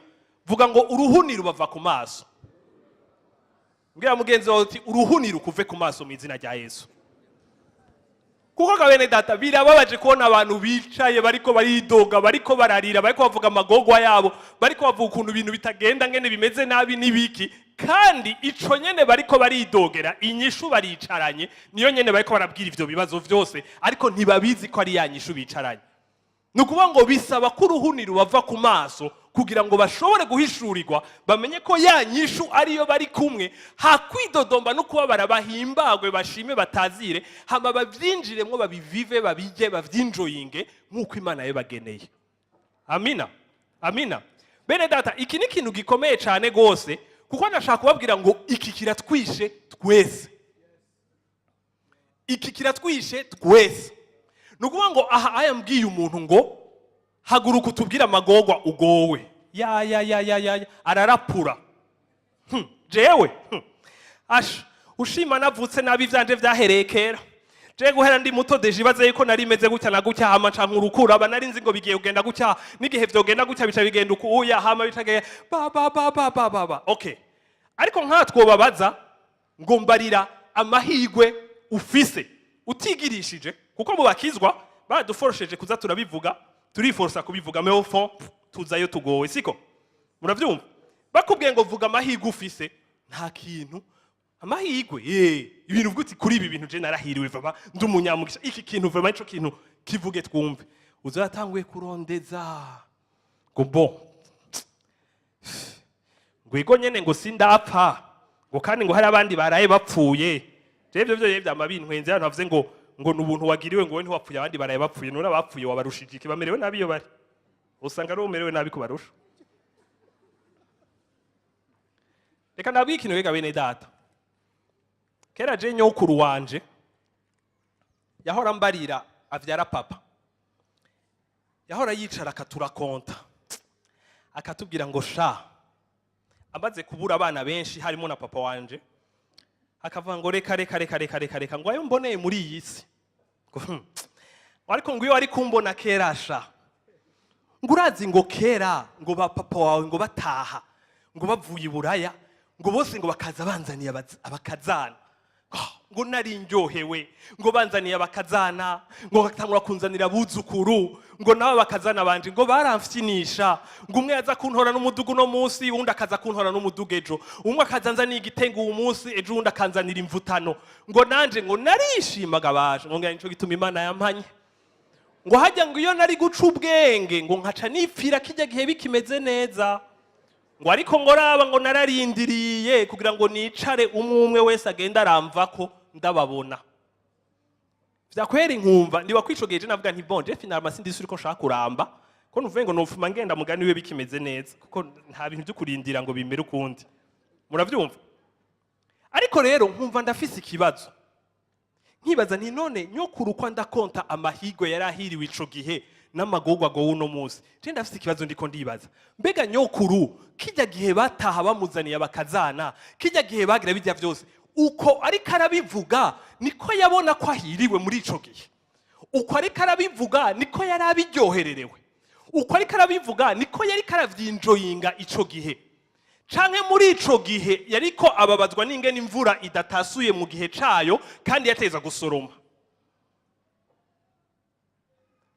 Vuga ngo: "Uruhuni rubava ku maso." Mbwira mugenzi wawe uti: "Uruhuni rukuve ku maso mu izina rya Yesu." Kuko ga bene data, birababaje kubona abantu bicaye bariko baridoga, bariko bararira, bariko bavuga amagogwa yabo, bariko bavuga ukuntu ibintu bitagenda, ngene bimeze nabi n'ibiki, kandi ico nyene bariko baridogera, inyishu baricaranye niyo nyene bariko barabwira ivyo bibazo vyose, ariko ntibabizi ko ari ya nyishu bicaranye. Ni ukuvuga ngo bisaba ko uruhuni rubava ku maso kugira ngo bashobore guhishurirwa, bamenye ko ya nyishu ariyo bari kumwe. Hakwidodomba no kubabara, bahimbagwe, bashime, batazire, hama bavyinjiremwo, babivive, babirye, bavyinjoyinge nk'uko Imana yabibageneye. Amina, amina. Bene data, iki ni ikintu gikomeye cyane rwose, kuko ndashaka kubabwira ngo iki kiratwishe twese, iki kiratwishe twese. Ni ukuvuga ngo aha aya mbwiye umuntu ngo: "Haguruka utubwire amagorwa ugowe," ya ya ya ya ya ya, ararapura. Jewe asha ushima navutse nabi, ivyanje vyahereye kera. Je guhera ndi muto déjà ibaze yuko nari meze gutya na gutya, hama nca nkurukura aba nari nzi ngo bigiye kugenda gutya, n'igihe vyogenda gutya bica bigenda uku uya, hama bica genda ba ba ba ba ba ba ba. Okay, ariko nkatwobabaza ngo: "Mbarira amahigwe ufise utigirishije," kuko mu bakizwa baduforosheje kuza turabivuga, turiforosa kubivuga, mais au fond tuzayo tugowe, siko? Muravyumva? Bakubwiye ngo: "Vuga amahirwe ufise," nta kintu. Amahirwe ye ibintu uvuga uti: "Kuri ibi bintu je narahiriwe, vraiment ndi umunyamugisha, iki kintu vraiment ico kintu kivuge twumve." Uzoyatanguye kurondeza ngo bon, ngo ego nyene, ngo sindapfa, Ngo kandi ngo hari abandi baraye bapfuye. Jewe ivyo vyo vyama bintwenze, abantu bavuze ngo ni ubuntu wagiriwe, ngo wowe ntiwapfuye, abandi baraye bapfuye. None abapfuye wabarushije iki? Bamerewe nabi iyo bari, usanga ari umerewe nabi kubarusha. Reka ndabwire ikintu rega bene data. Kera je nyokuru wanje yahora mbarira, avyara papa, yahora yicara akaturakonta, akatubwira ngo sha, amaze kubura abana benshi harimo na papa wanje, akavuga ngo reka reka reka reka reka reka, ngo ayo mboneye muri iyi si. Ngo, ariko ngo iyo wari kumbona kera sha, ngo urazi ngo kera ngo ba papa wawe ngo bataha ngo bavuye i Buraya, ngo bose ngo bakaza banzaniye abakazana. Ah, ngo nari ndyohewe, ngo banzaniye abakazana, ngo batangura kunzanira abuzukuru, ngo nabo bakazana banje ngo baramfyinisha, ngo umwe yaza kuntora n'umudugu no munsi, uwundi akaza kuntora n'umudugu ejo, umwe akaza anzaniye igitenge uwu munsi, ejo uwundi akanzanira imvutano, ngo nanje ngo narishimaga baje, ngo ngira nico gituma Imana yampanye, ngo hajya ngo iyo nari guca ubwenge ngo nkaca nipfira kijya gihe bikimeze neza, ngo ariko ngo raba ngo nararindiriye kugira ngo nicare umwe umwe wese agenda aramvako ndababona. Vyakwera nkumva ndiba kwico gihe je navuga nti bon, je finalement sindi suri ko nshaka kuramba, ko nuvuye ngo nofuma ngenda mugani we bikimeze neza, kuko nta bintu byo kurindira ngo bimere ukundi. Muravyumva? Ariko rero nkumva ndafise ikibazo, nkibaza nti none nyokuru ko ndakonta amahigwe yari ahiriwe ico gihe n'amagorwa go uno munsi, je ndafise ikibazo, ndiko ndibaza mbega nyokuru kijya gihe bataha bamuzaniye abakazana, kijya gihe bagira bijya byose, uko ariko arabivuga niko yabona ko ahiriwe muri ico gihe? Uko ariko arabivuga niko yari abiryohererewe? Uko ariko arabivuga niko yari karavyinjoyinga ico gihe? Canke muri ico gihe yariko ababazwa n'ingene imvura idatasuye mu gihe cayo kandi yateza gusoroma?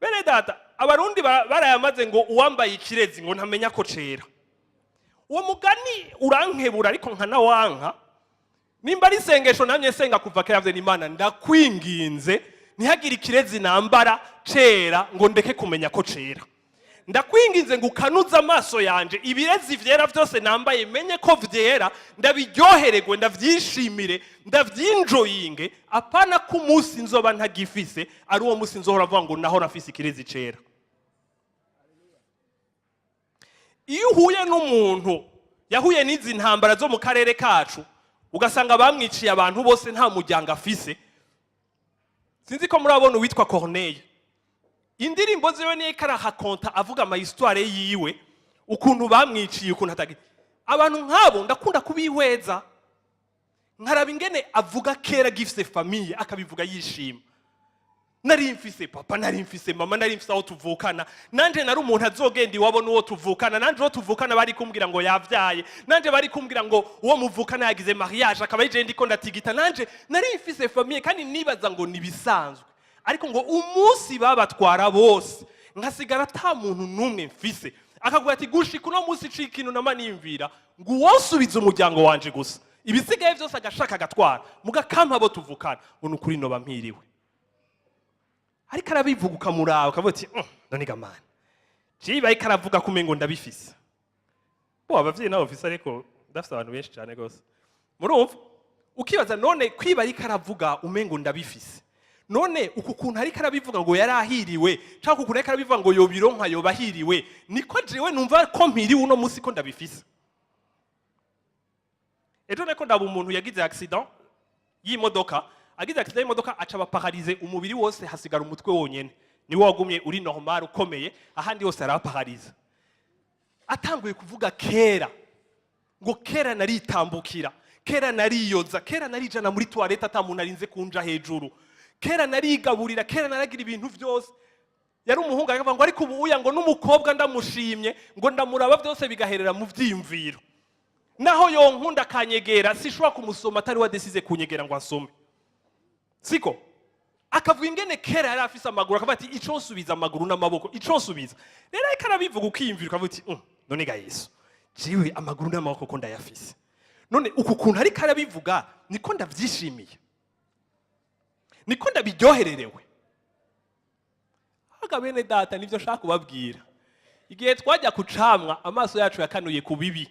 Bene data, Abarundi barayamaze ngo uwambaye ikirezi ngo ntamenya ko cera. Uwo mugani urankebura, ariko nkanawanka. Nimba ari isengesho namye senga kuva kera, yavuze n'Imana ndakwinginze ntihagire ikirezi nambara cera ngo ndeke kumenya ko cera. Ndakwinginze ngo ukanuze amaso yanje, ibirezi vyera vyose nambaye menye ko vyera, ndabiryohererwe, ndavyishimire, ndavyinjoyinge, apana ko umunsi nzoba ntagifise ari uwo munsi nzohora avuga ngo naho nafise ikirezi cera. Iyo uhuye n'umuntu yahuye n'izi ntambara zo mu karere kacu, ugasanga bamwiciye abantu bose, nta muryango afise. Sinzi ko murabona uwitwa Corneille, indirimbo ziwe niyo karahakonta, avuga ama histoire yiwe, ukuntu bamwiciye, ukuntu atagi. Abantu nk'abo ndakunda kubihweza, nkaraba ingene avuga kera gifise famille, akabivuga yishima: nari mfise papa, nari mfise mama, nari mfise aho tuvukana, nanje nari umuntu azogenda iwabo n'uwo tuvukana, nanje uwo tuvukana bari kumbwira ngo yavyaye, nanje bari kumbwira ngo uwo muvukana yagize mariage, akaba yije ndiko ndatigita, nanje nari mfise famille kandi nibaza ngo nibisanzwe. Ariko ngo umunsi babatwara bose nkasigara ata muntu n'umwe mfise. Akavuga ati gushika uno munsi cika ikintu nama niyumvira ngo uwonsubiza umuryango wanje gusa, ibisigaye byose agashaka agatwara, mugakampa abo tuvukana, ngo ni ukuri noba mpiriwe. Ariko arabivuga ukamuraba ukavuga uti none ga mana, jiba ariko aravuga ko umengo ndabifise." Bo abavyeyi nabo bafise, ariko ndafise abantu benshi cyane gose. Murumva, ukibaza none kwiba ariko aravuga umengo ndabifise, none uku kuntu ariko arabivuga ngo yari ahiriwe, cyangwa uku kuntu ariko arabivuga ngo yobironka yoba ahiriwe, niko jewe numva ko mpiriwe uno munsi ko ndabifise? Ejo nako ndaba umuntu yagize accident y'imodoka. Agize accident y'imodoka aca abapararize umubiri wose, hasigara umutwe wonyene niwo wagumye uri normal ukomeye, ahandi hose arabaparariza. Atanguye kuvuga kera ngo kera naritambukira, kera nariyoza, kera narijana muri toilette ata muntu arinze kunja hejuru, kera narigaburira, kera naragira ibintu byose. Yari umuhungu, akavuga ngo ariko ubu uya ngo n'umukobwa ndamushimye ngo ndamuraba byose bigaherera mu vyiyumviro, naho yonkunda akanyegera sishobora kumusoma atari wadesize kunyegera ngo ansome. Siko akavuga ingene kera yari afise amaguru, akavuga ati ico nsubiza amaguru n'amaboko, ico nsubiza. Rero ariko arabivuga ukiyumvira ukavuga uti none ga Yesu, jewe amaguru n'amaboko ko ndayafise, none uku kuntu ariko arabivuga niko ndavyishimiye, niko ndabiryohererewe?" Aga bene data, nivyo nshaka kubabwira. Igihe twajya kucamwa, amaso yacu yakanuye ku bibi.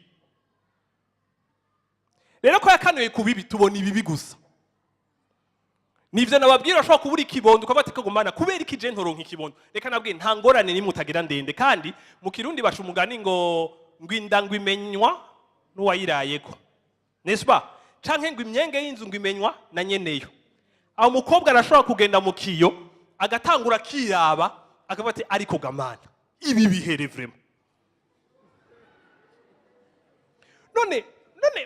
Rero ko yakanuye ku bibi, tubona ibibi gusa. Nivyo nababwira, ashobora kubura ikibondo, ukavuga ati: "Kagumana, kubera iki je ntoronka ikibondo?" Reka nabwiye, nta ngorane nimwe utagira ndende. Kandi mu Kirundi baca umugani ngo inda ngo imenywa n'uwayirayeko, n'est-ce pas? Canke ngo imyenge y'inzu ngo imenywa na nyeneyo. Aho umukobwa arashobora kugenda mu kiyo, agatangura akiraba, akavuga ati: "Ariko gamana, ibi bihere vraiment." None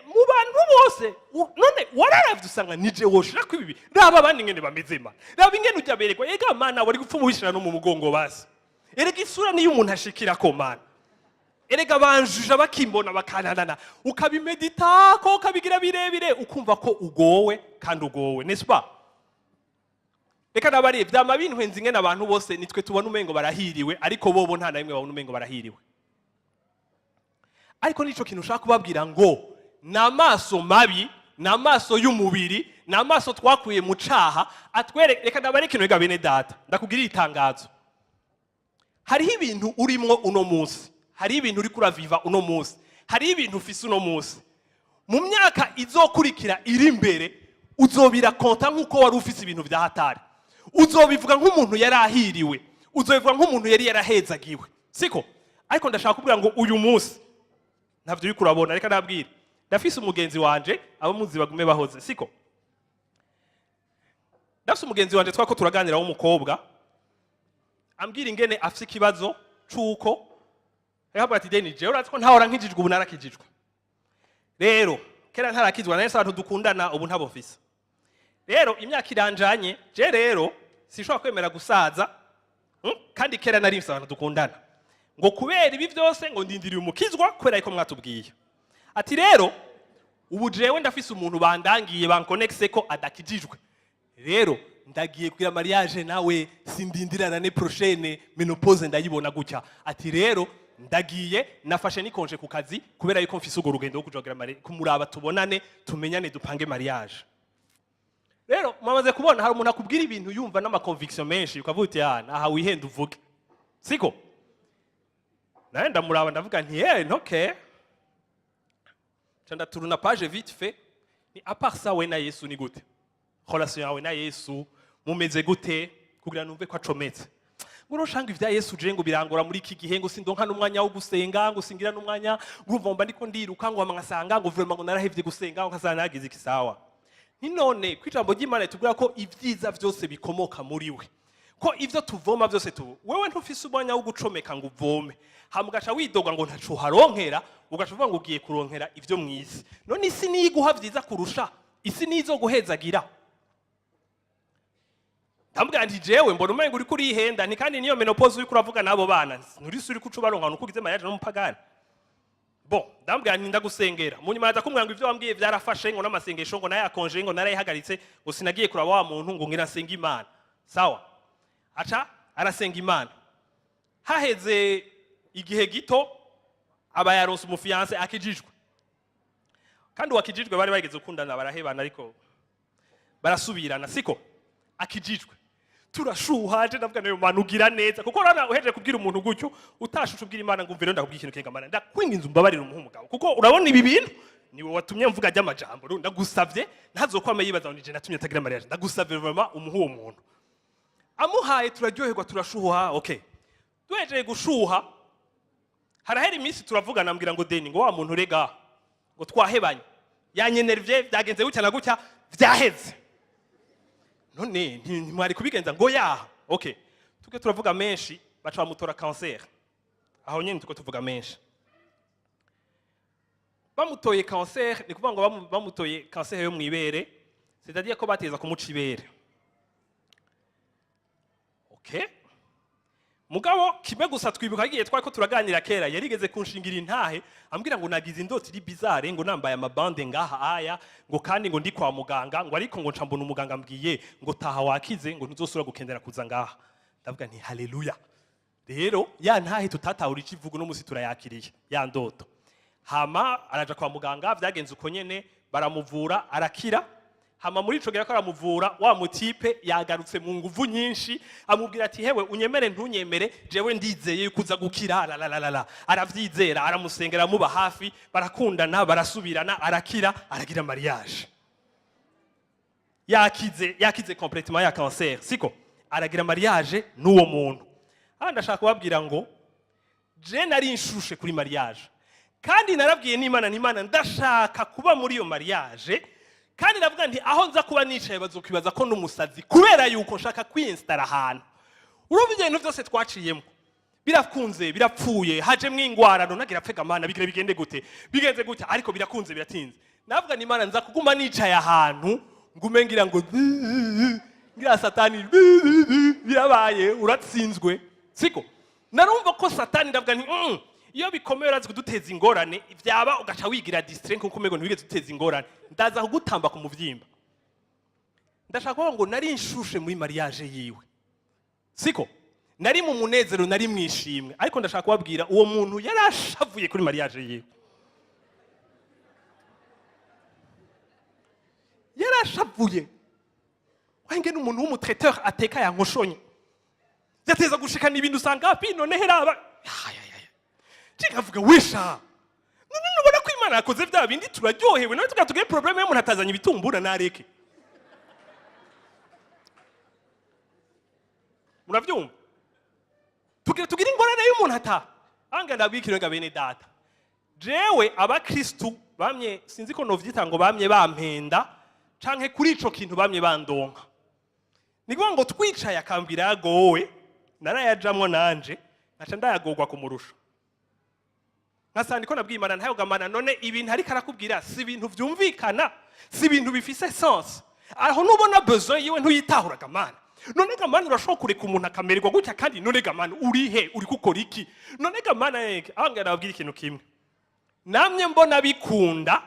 mu bantu bose, none wararavye usanga nije woshirako ibi? Raba abandi ingene bameze mana, raba ingene ujya berekwa. Ega mana, wari gupfa umuhishira no mu mugongo basi. Erega isura niyo umuntu ashikirako mana, erega banjuja bakimbona bakananana. Ukabimeditako, ukabigira birebire, ukumva ko ugowe kandi ugowe, n'est-ce pas? Reka nabariye, vyama bintwenza ingene abantu bose nitwe tubona umengo barahiriwe, ariko bobo nta na rimwe babona umengo barahiriwe. Ariko nico kintu ushaka kubabwira ngo ni amaso mabi, ni amaso y'umubiri, ni amaso twakuye mu caha atwereka. Reka ndabare ikintu rega, bene data, ndakugirira itangazo. Hariho ibintu urimwo uno munsi, hariho ibintu uriko uraviva uno munsi, hariho ibintu ufise uno munsi. Mu myaka izokurikira iri imbere, uzobirakonta nk'uko wari ufise ibintu vya hatari. Uzobivuga nk'umuntu yari ahiriwe, uzobivuga nk'umuntu yari yarahezagiwe, siko? Ariko ndashaka kubwira ngo uyu munsi ntavyo uriko urabona. Reka nabwire, ndafise umugenzi wanje, abo muzi bagume bahoze, siko? Ndafise umugenzi wanje twako turaganira w'umukobwa, ambwira ingene afise ikibazo c'uko yahabwa ati: "Deni, jewe urazi ko ntahora nkijijwe, ubu narakijijwe. Rero kera ntarakizwa nahise abantu dukundana, ubu ntabo mfise. Rero imyaka iranjanye, je rero sinshobora kwemera gusaza, Kandi kera nari mfise abantu dukundana, ngo kubera ibi byose ngo ndindiriye umukizwa, kubera yuko mwatubwiye." Ati: "Rero ubu jewe ndafise umuntu bandangiye, bankonekise ko adakijijwe. Rero ndagiye kugira mariage nawe, sindindira l'année prochaine, ménopause ndayibona gutya." Ati: "Rero ndagiye, nafashe ni congé ku kazi kubera yuko mfise urwo rugendo rwo kuja kugira kumuraba, tubonane, tumenyane, dupange mariage." Rero mwamaze kubona, hari umuntu akubwira ibintu yumva n'ama conviction menshi, ukavuga uti: "Ah, aha wihenda uvuge, siko?" Nawe ndamuraba, ndavuga nti: "Eh, ntoke." Nca ndaturuna page vite fait. Ni à part ça, we na Yesu ni gute? Relation yawe na Yesu mumeze gute? Kugira numve ko acometse. Ngo ushanga ivya Yesu je ngo birangora muri iki gihe, ngo sindonka n'umwanya wo gusenga, ngo singira n'umwanya, ngo urumva mba ndiko ndiruka, ngo ngasanga ngo vraiment ngo narahevye gusenga, ngo nkasanga nagize ikisawa. Ni none ko ijambo ry'Imana ritubwira ko ibyiza byose bikomoka muri we, ko ivyo tuvoma byose tu wewe ntufise umwanya wo gucomeka ngo uvome, hama ugaca widoga ngo ntaco uharonkera, ugaca uvuga ngo ugiye kuronkera ivyo mw'isi. None isi niyo iguha vyiza kurusha? Isi niyo izoguhezagira? Ndamubwira nti: "Jewe mbona umengo uriko urihenda." Nti: "Kandi niyo ménopause uriko uravuga n'abo bana, nturisi uriko uca ubaronka nuko ugize mariage n'umupagani." Bon, ndamubwira nti: "Ndagusengera." Mu nyuma yaza kumbwira ngo ivyo wambwiye vyarafashe, ngo n'amasengesho ngo nayakonje, ngo narayihagaritse, ngo sinagiye kuraba wa muntu, ngo ngira nsenga Imana. Sawa, aca arasenga Imana. Haheze igihe gito, aba yaronse umu fiancé akijijwe. Kandi uwakijijwe bari bageze gukundana, barahebana, ariko barasubirana, siko? Akijijwe, turashuha. Je ndavuga: "Nayo Mana ugira neza." Kuko urabona, uhejeje kubwira umuntu gutyo, utashusha ubwira Imana ngo: "Umve rero, ndakubwira ikintu kenga Mana, ndakwinginze umbabarire, umuhe umugabo, kuko urabona ibi bintu niwe watumye mvuga ry'amajambo. Rero ndagusavye, ntazokwama yibaza ngo nije natumye atagira mariage. Ndagusavye vraiment, umuhe uwo muntu." Amuhaye, turaryoherwa, turashuha. Okay, duhejeje gushuha, harahera iminsi turavugana, ambwira ngo: "Deni," ngo, "wa muntu rega ngo twahebanye, yanyenervye, byagenze gutya na gutya, vyaheze." None ntimwari kubigenza ngo yaha? Okay, tuke turavuga menshi, baca bamutora cancer. Aho nyene tuko tuvuga menshi, bamutoye cancer. Ni kuvuga ngo bamutoye cancer yo mwibere, c'est-à-dire ko bateza kumuca ibere. Okay, mugabo kimwe gusa twibuka, agiye twari ko turaganira kera, yarigeze kunshingira intahe, ambwira ngo nagize indoto iri bizarre, ngo nambaye amabande ngaha aya, ngo kandi ngo ndi kwa muganga, ngo ariko ngo nca mbona umuganga ambwiye ngo: "Taha, wakize," ngo "ntuzosubira gukendera kuza ngaha." Ndavuga nti: "Haleluya." Rero ya ntahe tutatahura ikivugo, no musi turayakiriye ya ndoto. Hama araja kwa muganga, vyagenze uko nyene, baramuvura, arakira. Hama muri ico gihe ko aramuvura, wa mu type yagarutse mu nguvu nyinshi, amubwira ati: "Hewe, unyemere ntunyemere, jewe ndizeye yuko uza gukira." Lalalala, aravyizera, aramusengera, amuba hafi, barakundana, barasubirana, arakira, aragira mariage. Yakize, yakize complètement ya cancer, siko? Aragira mariage n'uwo muntu. Aha ndashaka kubabwira ngo je nari nshushe kuri mariage, kandi narabwiye n'Imana n'Imana ndashaka kuba muri iyo mariage, kandi ndavuga nti aho nza kuba nicaye bazokwibaza ko n'umusazi, kubera yuko nshaka kwinstara ahantu. Urumva, ibintu byose twaciyemo birakunze, birapfuye, hajemwo ingwara, none agira pfega mana, bigire bigende gute, bigenze gute? Ariko birakunze, biratinze. Navuga ni Imana, nza kuguma nicaye ahantu ngume ngira ngo ngira Satani birabaye, uratsinzwe, siko? Narumva ko Satani, ndavuga nti iyo bikomeye urazi kuduteza ingorane, byaba ugaca wigira distrait nkuko umego ntiwigeze uteza ingorane, ndaza kugutamba ku muvyimba. Ndashaka kuvuga ngo nari nshushe muri mariage yiwe, siko? Nari mu munezero, nari mwishimwe, ariko ndashaka kubabwira uwo muntu yari ashavuye kuri mariage yiwe, yari ashavuye. Wange n'umuntu w'umu traiteur ateka yankoshonye, yateza gushikana ibintu usanga hafi, none heraba nkavuga wisha, none nubona ko Imana yakoze bya bindi, turaryohewe, none tugira tugire problème y'umuntu atazanye ibitumbura, nareke. Muravyumva? Tugira ingorane y'umuntu ata anga. Ndabwira ngo bene data, jewe abakristu bamye, sinzi ko novyita ngo bamye bampenda canke kuri ico kintu bamye bandonka. Ni kuvuga ngo twicaye akambwira yagowe, narayajamwo nanje nkaca ndayagorwa kumurusha, nkasanga ko nabwiye Imana ntayogamana. None ibintu ariko arakubwira si ibintu vyumvikana, si ibintu bifise sens. Aho nubona besoin yiwe ntuyitahuraga mana. None gamana, urashobora kureka umuntu akamererwa gutya? Kandi none gamana, urihe? Uri gukora iki? None gamana yeke aho ngira nababwira ikintu kimwe: namye mbona bikunda,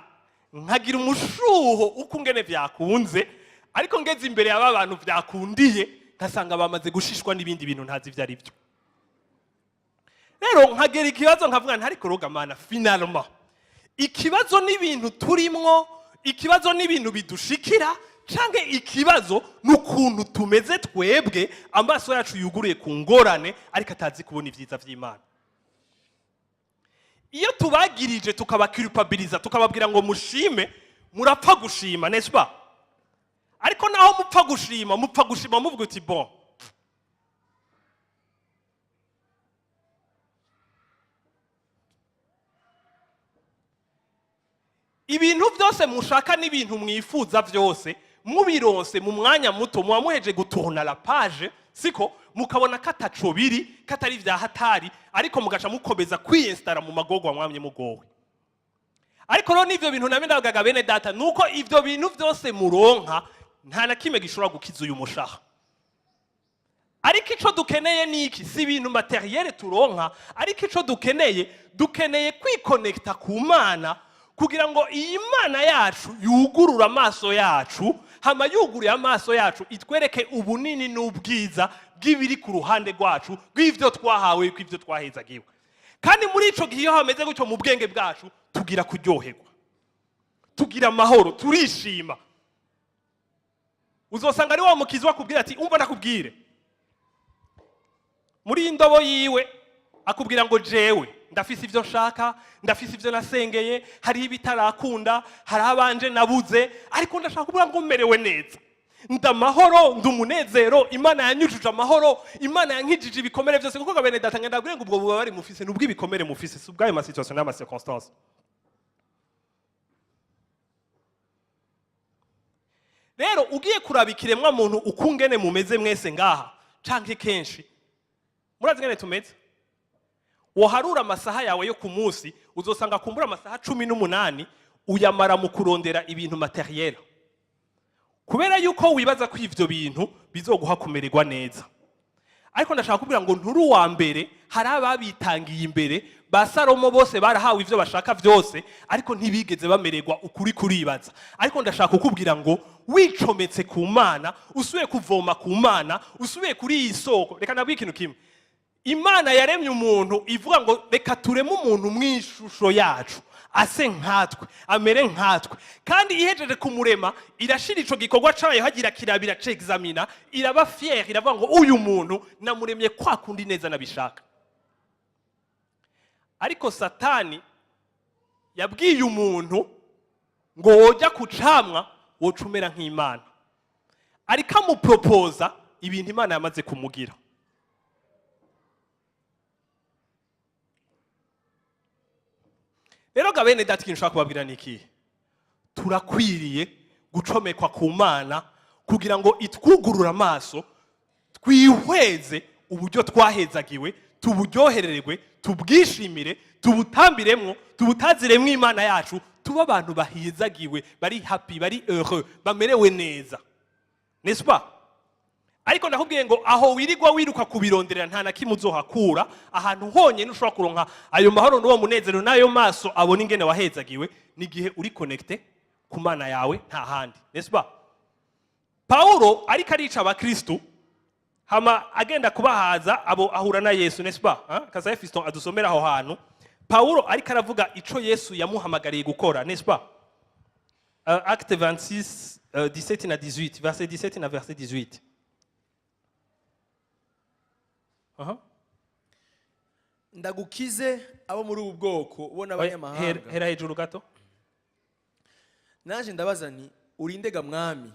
nkagira umushuho uko ungene vyakunze, ariko ngeze imbere y'aba bantu vyakundiye nkasanga bamaze gushishwa n'ibindi bintu ntazi ivyo ari byo. Rero nkagera ikibazo nkavuga nti ariko rogamana, finalement ikibazo n'ibintu turimwo, ikibazo n'ibintu bidushikira, canke ikibazo n'ukuntu tumeze twebwe, amaso yacu yuguruye ku ngorane ariko atazi kubona ibyiza vy'Imana. Iyo tubagirije tukabaculpabiliza, tukababwira ngo mushime, murapfa gushima, n'est-ce pas? Ariko naho mupfa gushima, mupfa gushima muvuga uti bon. Ibintu byose mushaka n'ibintu mwifuza byose mubironse mu mwanya muto, muba muheje gutourna la page, siko? Mukabona ko ataco biri, ko atari vya hatari, ariko mugaca mukomeza kwiyinstara mu magorwa mwamye mugowe. Ariko rero n'ivyo bintu nabyo ndavugaga, bene data, nuko ivyo bintu byose muronka nta na kimwe gishobora gukiza uyu mushaha. Ariko ico dukeneye ni iki? Si ibintu matériel turonka, ariko ico dukeneye, dukeneye kwikonekita ku Mana, kugira ngo iyi Mana yacu yugurure amaso yacu. Hama yuguruye amaso yacu, itwereke ubunini n'ubwiza bw'ibiri ku ruhande rwacu, bw'ivyo twahawe, bw'ivyo twahezagiwe. Kandi muri ico gihe, iyo hameze gutyo mu bwenge bwacu, tugira kuryoherwa, tugira amahoro, turishima. Uzosanga ari wa mukizi wakubwira ati: "Umva ndakubwire." Muri iyi ndobo yiwe akubwira ngo jewe ndafise ivyo nshaka, ndafise ivyo nasengeye, hariho ibitarakunda, hari abanje nabuze, ariko ndashaka kuvuga ngo merewe neza, ndamahoro, ndi umunezero, Imana yanyujuje amahoro, Imana yankijije ibikomere byose. Kuko bene data, ngenda ngo ubwo bubabare mufise ni ubw'ibikomere mufise, si ubw'ayo ma situation n'ama circonstance. Rero ugiye kuraba ikiremwa muntu ukungene mumeze mwese ngaha canke kenshi, murazi ngene tumeze. Woharura amasaha yawe yo ku munsi, uzosanga kumbura amasaha 18 uyamara mu kurondera ibintu matériel, kubera yuko wibaza ko ivyo bintu bizoguha kumererwa neza. Ariko ndashaka kubwira ngo nturi uwa mbere, hari ababitangiye imbere. Ba Salomo bose barahawe ivyo bashaka byose, ariko ntibigeze bamererwa ukuri kuribaza. Ariko ndashaka kukubwira ngo wicometse ku Mana, usubiye kuvoma ku Mana, usubiye kuri iyi soko. Reka nabwire ikintu kimwe. Imana yaremye umuntu ivuga ngo: "Reka tureme umuntu mu ishusho yacu, ase nkatwe, amere nkatwe." Kandi ihejeje kumurema, irashira ico gikorwa cayo hagira kirabira c'examina, iraba fière, iravuga ngo: "Uyu muntu namuremye kwa kundi neza nabishaka." Ariko Satani yabwiye umuntu ngo: "Wojya ku camwa, woca umera nk'Imana." Ariko amupropoza ibintu Imana yamaze kumugira. Rero ga bene data, ikintu nshaka kubabwira ni ikihe? Turakwiriye gucomekwa ku Mana kugira ngo itwugurure amaso, twihweze uburyo twahezagiwe, tuburyohererwe, tubwishimire, tubutambiremwo, tubutaziremwo Imana yacu, tube abantu bahezagiwe, bari happy, bari heureux, bamerewe neza, n'est-ce pas? Ariko ndakubwiye ngo aho wirirwa wiruka kubironderera, nta na kimwe uzohakura. Ahantu honyine ushobora kuronka ayo mahoro n'uwo munezero n'ayo maso abona ingene wahezagiwe ni igihe uri connecté ku Mana yawe, nta handi, n'est-ce pas? Paulo ariko arica abakristu, hama agenda kubahaza abo, ahura na Yesu, n'est-ce pas, hein? Kasaye Fiston adusomera aho hantu Paulo ariko aravuga ico Yesu yamuhamagariye gukora, n'est-ce pas? Acte 26, 17 na 18, verset 17 na verset 18. Aha. Ndagukize abo muri ubu bwoko bo Oya, n'abanyamahanga. Hera hejuru gato. Naje ndabaza nti: "Uri nde ga, Mwami?"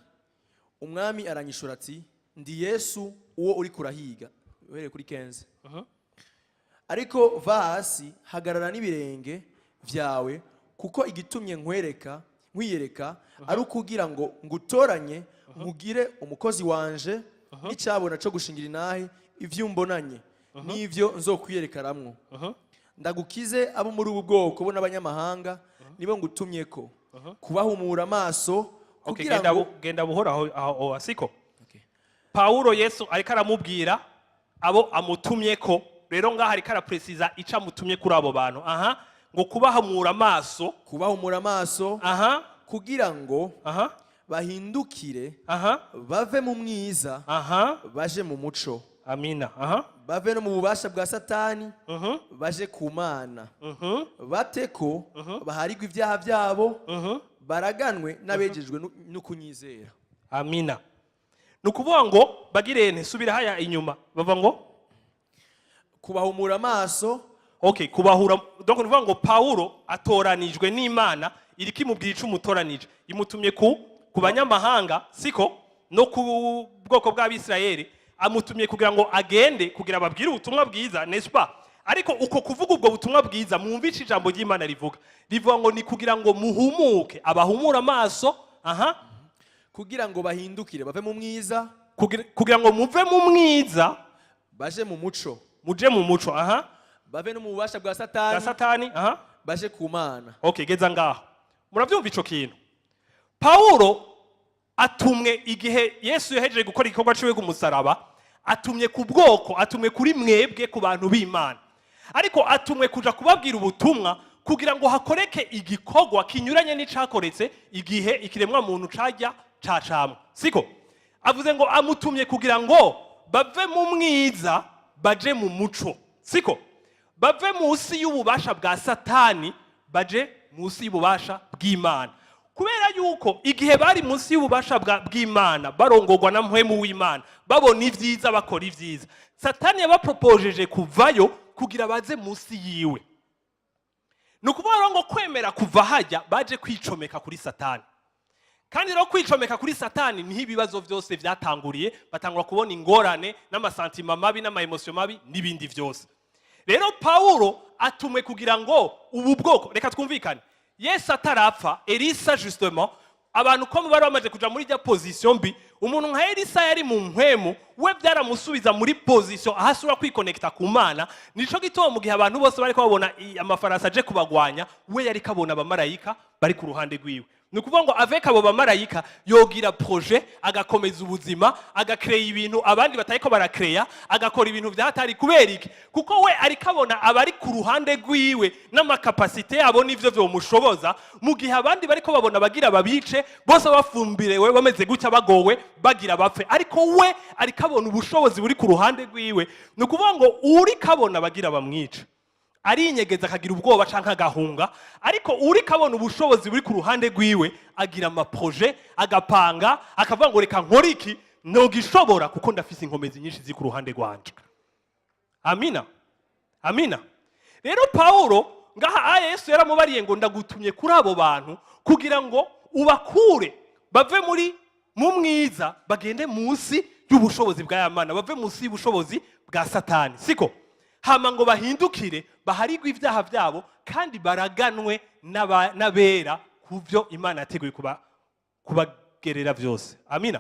Umwami aranyishura ati: "Ndi Yesu uwo uri kurahiga." Uhereye kuri 15: "Ariko va hasi, hagarara n'ibirenge vyawe, kuko igitumye nkwereka, nkwiyereka, ari ukugira ngo ngutoranye, nkugire umukozi wanje n'icyabona cyo gushingira intahe ivyo umbonanye n'ivyo nzokwiyerekeramwo, ndagukize abo muri ubu bwoko bo n'abanyamahanga. Nibo ngutumye ko kubahumura amaso kugira genda, ngo" genda buhoro aho, siko? Okay. Paulo, Yesu ariko aramubwira abo amutumye ko. Rero ngaho ariko arapresiza ico amutumye kuri abo bantu. Aha ngo kubahamura amaso. Kubahumura amaso kugira ngo bahindukire, bave mu mwiza, baje mu muco, Amina, aha. bave no mu bubasha bwa Satani, baje ku Mana, bate ko baharigwa ibyaha byabo, baraganwe n'abejejwe n'ukunyizera. Amina. Ni ukuvuga ngo bagirene, subira haya inyuma, bava ngo Kubahumura amaso. Okay, kubahura. Donc ni ukuvuga ngo Paulo atoranijwe n'Imana, iriko imubwira ico umutoranije, imutumye ku banyamahanga, siko? No ku bwoko bw'Abisirayeli. Amutumye kugira ngo agende kugira ababwire ubutumwa bwiza, n'est-ce pas? Ariko uko kuvuga ubwo butumwa bwiza, mwumvishe ijambo ry'Imana rivuga, rivuga ngo ni kugira ngo muhumuke, abahumure amaso, aha. Kugira ngo bahindukire, bave mu mwiza, Kugira ngo muve mu mwiza, baje mu muco, muje mu muco, aha. Bave no mu bubasha bwa Bwa Satani, Satani, aha. baje ku Mana. Okay, geza ngaho. Murabyumva ico kintu? Paulo atumwe igihe Yesu yahejeje gukora igikorwa ciwe ku musaraba. Atumye ku bwoko, atumwe kuri mwebwe, ku bantu b'Imana. Ariko atumwe kuja kubabwira ubutumwa kugira ngo hakoreke igikorwa kinyuranye n'icakoretse igihe ikiremwa muntu cajya cacamwa, siko? Avuze ngo amutumye kugira ngo bave mu mwiza baje mu muco, siko? Bave munsi y'ububasha bwa Satani, baje munsi y'ububasha bw'Imana. Kubera yuko igihe bari munsi y'ububasha bw'Imana, barongorwa na Mpwemu w'Imana, babona ibyiza, bakora ibyiza, Satani yabapropojeje kuvayo kugira baze munsi yiwe. Ni ukuvuga rero ngo kwemera kuva hajya, baje kwicomeka kuri Satani. Kandi rero kwicomeka kuri Satani niho ibibazo byose byatanguriye. Batangura kubona ingorane n'ama sentiments mabi n'ama émotions mabi n'ibindi byose. Rero Pawulo atumwe kugira ngo ubu bwoko, reka twumvikane, Yesu atarapfa, Elisa justement, abantu ko bari bamaze kuja muri rya position mbi, umuntu nka Elisa yari mu mpwemu we, byaramusubiza muri position aho asubira kwikonekita ku Mana. Nico gituma mu gihe abantu bose bariko babona amafarasi aje kubagwanya, we yariko abona abamarayika bari ku ruhande rwiwe. Ni ukuvuga ngo avec abo bamarayika yogira projet, agakomeza ubuzima, agakereya ibintu abandi batariko barakereya, agakora ibintu vyatari. Kubera iki? Kuko we ariko abona abari ku ruhande rwiwe n'ama capacités yabo n'ivyo vyomushoboza, mu gihe abandi bariko babona bagira babice bose, bafumbirewe, bameze gutya, bagowe, bagira bapfe, ariko we ariko abona ubushobozi buri ku ruhande rwiwe. Ni ukuvuga ngo uriko abona bagira bamwice arinyegeza, akagira ubwoba canke agahunga, ariko uriko abona ubushobozi buri ku ruhande rwiwe agira ama projets, agapanga, akavuga ngo reka nkore iki, nogishobora kuko ndafise inkomezi nyinshi ziri ku ruhande rwanje. Amina, amina. Rero Pawulo ngaha aya, Yesu yaramubariye ngo ndagutumye kuri abo bantu kugira ngo ubakure bave muri mu mwiza, bagende munsi y'ubushobozi bwa yamana, bave munsi y'ubushobozi bwa Satani, siko? Hama ngo bahindukire, baharigwe ibyaha byabo kandi baraganwe n'abera ku byo Imana yateguye kubagerera byose. Amina,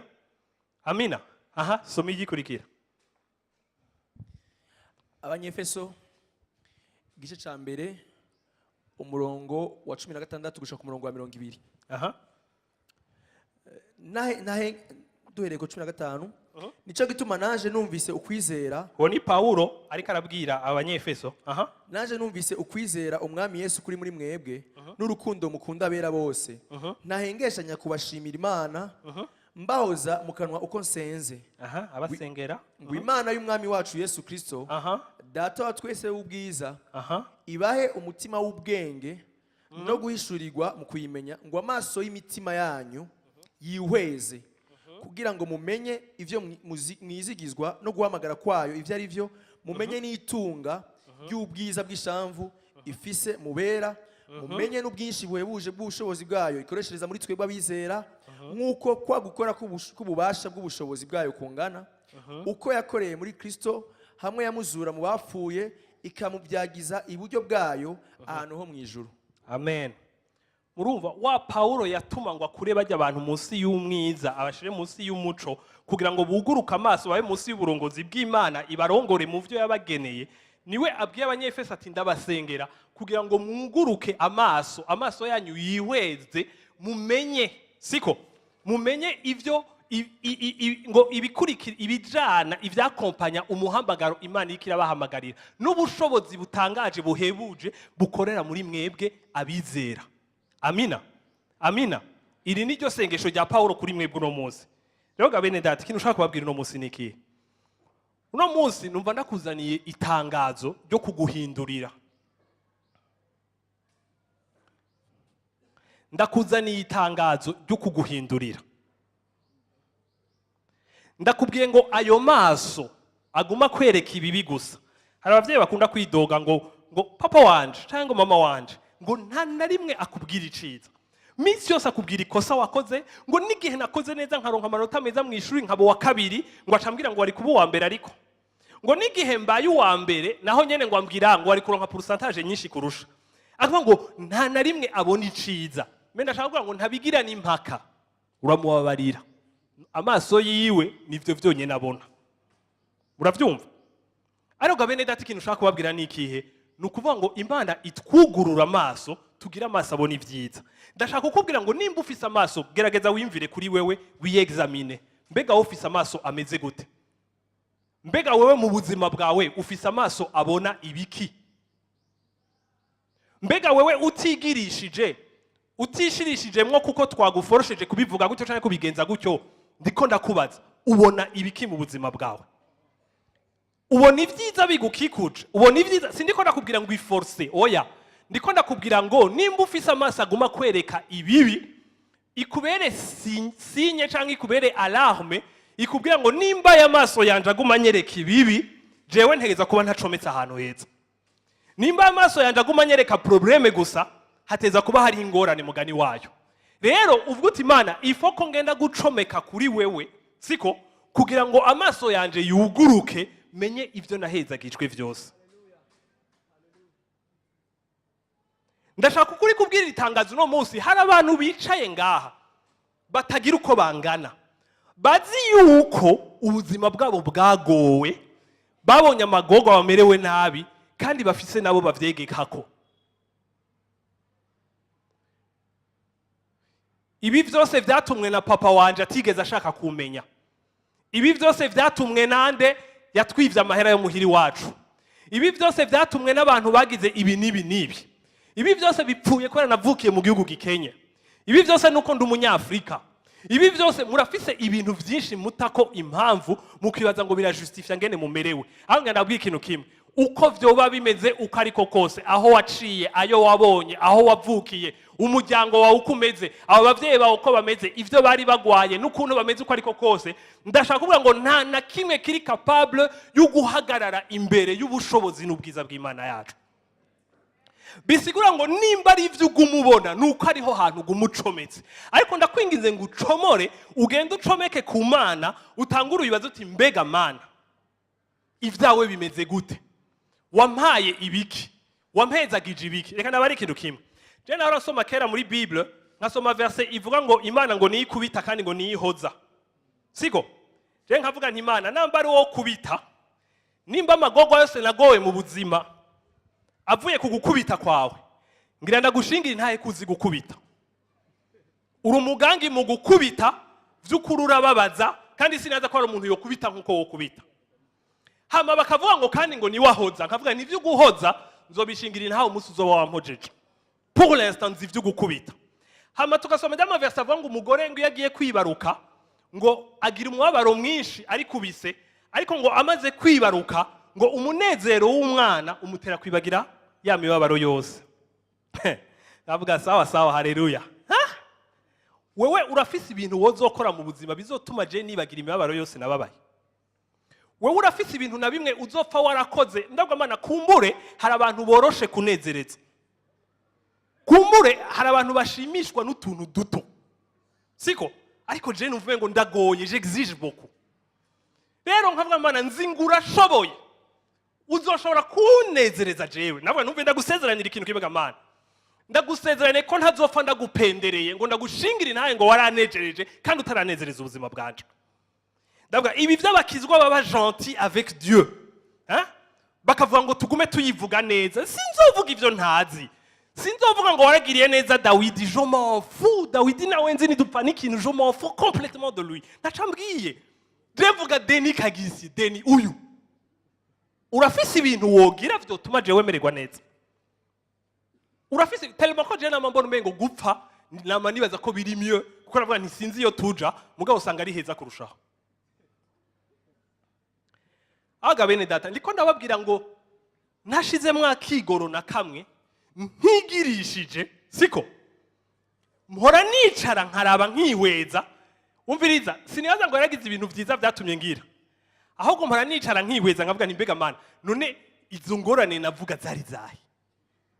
amina. Aha, soma igikurikira. Abanyefeso, igice cya mbere, umurongo wa 16 gushika ku murongo wa 20. Aha. Nahe duhereye ku 15: "Nico gituma naje numvise ukwizera" Uwo ni Pawulo ariko arabwira Abanyefeso. Aha. "Naje numvise ukwizera Umwami Yesu kuri muri mwebwe n'urukundo mukunda abera bose, ntahengeshanya kubashimira Imana, mbahoza mu kanwa uko nsenze." Aha, abasengera. "Ngo Imana y'Umwami wacu Yesu Kristo, Data wa twese w'ubwiza, ibahe umutima w'ubwenge no guhishurirwa mu kuyimenya, ngo amaso y'imitima yanyu yihweze, kugira ngo mumenye ivyo mwizigizwa no guhamagara kwayo ivyo ari byo, mumenye n'itunga ry'ubwiza bw'ishamvu ifise mu bera, mumenye n'ubwinshi buhebuje bw'ubushobozi bwayo ikoreshereza muri twebwe abizera, nk'uko kwa gukora k'ububasha bw'ubushobozi bwayo kungana, uko yakoreye muri Kristo hamwe yamuzura mu bapfuye, ikamubyagiza iburyo bwayo ahantu ho mu ijuru." Amen. Murumva wa Pawulo yatuma ngo akure bajya abantu munsi y'umwiza, abashire munsi y'umuco, kugira ngo buguruke amaso, babe munsi y'uburongozi bw'Imana, ibarongore mu byo yabageneye, niwe abwiye Abanyefeso ati ndabasengera kugira ngo mwuguruke amaso, amaso yanyu yihweze, mumenye, siko? Mumenye ivyo ngo ibikurikira, ibijana, ibyakompanya umuhamagaro Imana iriko irabahamagarira, n'ubushobozi butangaje buhebuje bukorera muri mwebwe abizera. Amina, amina. Iri ni ryo sengesho rya Pawulo kuri mwebwe uno munsi. Rero ga bene data, ikintu ushaka kubabwira uno munsi ni ikihe? Uno munsi numva ndakuzaniye itangazo ryo kuguhindurira. Ndakuzaniye itangazo ryo kuguhindurira. Ndakubwiye ngo ayo maso aguma kwereka ibibi gusa. Hari abavyeyi bakunda kwidoga ngo papa wanje cyangwa ngo mama wanje ngo nta na rimwe akubwira iciza, minsi yose akubwira ikosa wakoze, ngo n'igihe nakoze neza nkaronka amanota meza mu ishuri nkaba uwa kabiri, ngo acambwira ngo wari kuba uwa mbere, ariko ngo n'igihe mbaye uwa mbere naho nyene ngo ambwira ngo wari kuronka pourcentage nyinshi kurusha. Akavuga ngo nta na rimwe abona iciza. Mbe ndashaka kuvuga ngo ntabigira n'impaka, uramubabarira, amaso yiwe nivyo vyonyene abona. Muravyumva? Ariko bene data, ikintu ushaka kubabwira ni ikihe? Ni ukuvuga ngo Imana itwugurura amaso, tugire amaso abona ibyiza. Ndashaka kukubwira ngo nimba ufise amaso, gerageza wiyumvire kuri wewe, wiyexamine. Mbega wowe ufise amaso ameze gute? Mbega wewe mu buzima bwawe ufise amaso abona ibiki? Mbega wewe utigirishije, utishirishijemwo, kuko twaguforosheje kubivuga gutyo cyangwa kubigenza gutyo, ndiko ndakubaza, ubona ibiki mu buzima bwawe? Ubona ibyiza bigukikuje? Ubona ibyiza? Sindiko ndakubwira ngo iforce, oya. Ndiko ndakubwira ngo nimba ufise amaso aguma kwereka ibibi, ikubere signe cyangwa ikubere alarme, ikubwira ngo nimba aya maso yanje aguma anyereka ibibi, jewe ntegeza kuba ntacometse ahantu heza. Nimba amaso yanje aguma anyereka problème gusa, hateza kuba hari ingorane mugani wayo. Rero uvuga uti Imana, ifo ko ngenda gucomeka kuri wewe, siko? Kugira ngo amaso yanje yuguruke, menye ibyo nahezagijwe byose. Ndashaka ukuri kubwira itangazo uno munsi. Hari abantu bicaye ngaha batagira uko bangana, bazi yuko ubuzima bwabo bwagowe, babonye amagorwa, bamerewe nabi, kandi bafise nabo bavyegekako. Ibi byose byatumwe na papa wanje atigeze ashaka kumenya. Ibi byose byatumwe nande yatwivye amahera yo muhiri wacu. Ibi byose byatumwe n'abantu bagize ibi n'ibi n'ibi. Ibi byose bipfuye kubera navukiye mu gihugu gikenye. Ibi byose nuko ndi Umunyafurika. Ibi byose, murafise ibintu byinshi mutako impamvu, mukibaza ngo birajustifia ngene mumerewe. Aho ngenda ndabwira ikintu kimwe: uko vyoba bimeze, uko ariko kose, aho waciye, ayo wabonye, aho wavukiye, umuryango wawe uko umeze, abo bavyeyi bawe uko bameze, ivyo bari bagwaye n'ukuntu bameze, uko ariko kose, ndashaka kuvuga ngo nta na kimwe kiri capable yo guhagarara imbere y'ubushobozi n'ubwiza bw'Imana yacu. Bisigura ngo nimba ari ibyo uguma ubona, ni uko ariho hantu uguma ucometse. Ariko ndakwinginze ngo ucomore, ugende ucomeke ku Mana, utangure uyibaze uti: "Mbega Mana, ibyawe bimeze gute? Wampaye ibiki? Wampezagije ibiki?" Reka nabari ikintu kimwe. Je nawe urasoma kera muri Bible, nkasoma verset ivuga ngo Imana ngo niyikubita kandi ngo niyihoza, siko? Je nkavuga nti: "Imana, namba ari wowe kubita, nimba amagorwa yose nagowe mu buzima avuye ku gukubita kwawe, ngira ndagushingira intahe kuzi gukubita. Uri umugangi mu gukubita, vy'ukuri urababaza, kandi sinaza ko hari umuntu yokubita nk'uko wokubita." Hama bakavuga ngo kandi ngo niwahoza. Nkavuga nivyo guhoza nzobishingira intahe umunsi uzoba wampojeje. Pour l'instant nzi ivyo gukubita. Hama tugasoma ry'amaverse avuga ngo umugore ngo iyo agiye kwibaruka ngo agira umubabaro mwinshi arikubise, ariko ngo amaze kwibaruka ngo umunezero w'umwana umutera kwibagira ya mibabaro yose. Ndavuga: "Sawa sawa, haleluya." Ha? Wewe urafise ibintu wozokora mu buzima bizotuma je nibagira imibabaro yose nababaye? Wewe urafise ibintu na bimwe uzopfa warakoze? Ndabwo Mana, kumbure hari abantu boroshe kunezereza, kumbure hari abantu bashimishwa n'utuntu duto, siko? Ariko je numve ngo ndagoye, j'exige beaucoup. Rero nkavuga: "Mana, nzi ngo urashoboye, uzoshobora kunezereza jewe." Nawe numve, ndagusezeranira ikintu kimwe. Mana, ndagusezerane ko ntazopfa ndagupendereye ngo ndagushingira intahe ngo waranejereje kandi utaranezereza ubuzima bwanje. Ndavuga ibi by'abakizwa baba gentil avec Dieu, hein? Bakavuga ngo tugume tuyivuga neza. Sinzovuga ivyo ntazi. Sinzovuga ngo waragiriye neza Dawidi, je m'en fous. Dawidi nawe nzi nidupfa n'ikintu, je m'en fous complètement de lui, ntaco ambwiye. Je mvuga Deni Kagisi. Deni uyu, urafise ibintu wogira vyotuma jewe wemererwa neza? Urafise tellement ko je nama mbona umengo gupfa, nama nibaza ko biri mieux, kuko navuga nti sinzi iyo tuja, mugabo usanga ari heza kurushaho. Aga bene data, ndiko ndababwira ngo ntashizemwo akigoro na kamwe, ntigirishije, siko? Mpora nicara nkaraba nkihweza. Umviriza, sinibaza ngo yaragize ibintu vyiza vyatumye ngira, ahubwo mpora nicara nkihweza, nkavuga nti: "Mbega Mana, none izo ngorane navuga zari zahe?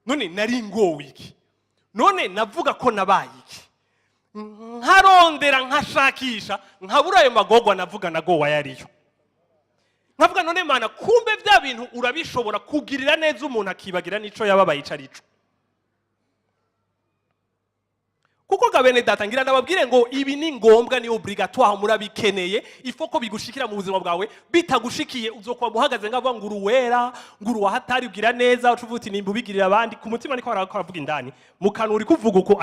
None nari ngowe iki? None navuga ko nabaye iki?" Nkarondera, nkashakisha, nkabura ayo magorwa navuga nagowa yariyo. Nkavuga: "None Mana, kumbe bya bintu urabishobora kugirira neza umuntu akibagira n'ico yababaye ico arico." Kuko ga bene data, ngira ndababwire ngo ibi ni ngombwa, ni obligatoire, murabikeneye. Ifo ko bigushikira mu buzima bwawe. Bitagushikiye uzokuba muhagaze ngavuga ngo uruwera, ngo uruwahatari, ugira neza, uca uvuga uti nimba ubigirira abandi ku mutima, niko baravuga indani mu kanwa uri kuvuga uko.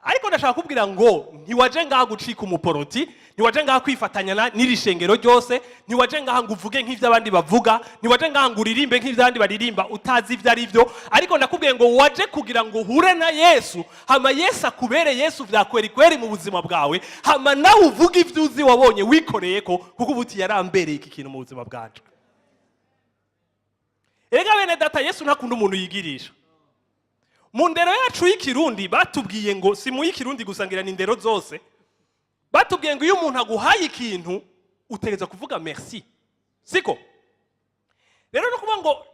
Ariko ndashaka kubwira ngo ntiwaje ngaha gucika umuporoti, ntiwaje ngaha kwifatanya n'iri shengero ryose, ntiwaje ngaha ngo uvuge nk'ivyo abandi bavuga, ntiwaje ngaha ngo uririmbe nk'ivyo abandi baririmba utazi ivyo ari byo. Ariko ndakubwiye ngo waje kugira ngo uhure na Yesu, hama Yesu akubere Yesu vya kweri kweri mu buzima bwawe, hama nawe uvuge ivyo uzi wabonye wikoreye ko, kuko ubu uti yarambereye iki kintu mu buzima bwanje. Erega bene data, Yesu ntakunda umuntu yigirisha. Mu ndero yacu y'Ikirundi batubwiye ngo, si mu y'Ikirundi gusa, ngira ni indero zose, batubwiye ngo iyo umuntu aguhaye ikintu utegereza kuvuga merci, siko? Rero no kuvuga ngo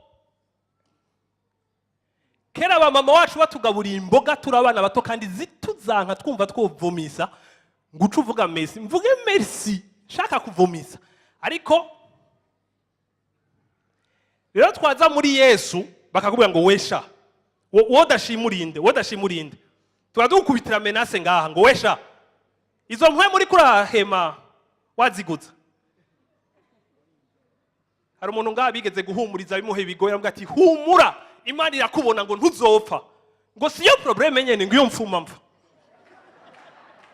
kera ba mama wacu batugaburiye imboga turi abana bato kandi zituzanka, twumva twovomisa, ngo uce uvuga merci. Mvuge merci nshaka kuvomisa. Ariko rero twaza muri Yesu bakakubwira ngo wesha, wo dashima urinde, wo dashima urinde. Turadukubitira menace ngaha ngo wesha, izo mpwe muri kurahema waziguza. Hari umuntu ngaha bigeze guhumuriza, bimuha ibigoye, aravuga ati: "Humura, Imana irakubona," ngo ntuzopfa. Ngo siyo problème nyene, ngo iyo mfuma mpfa,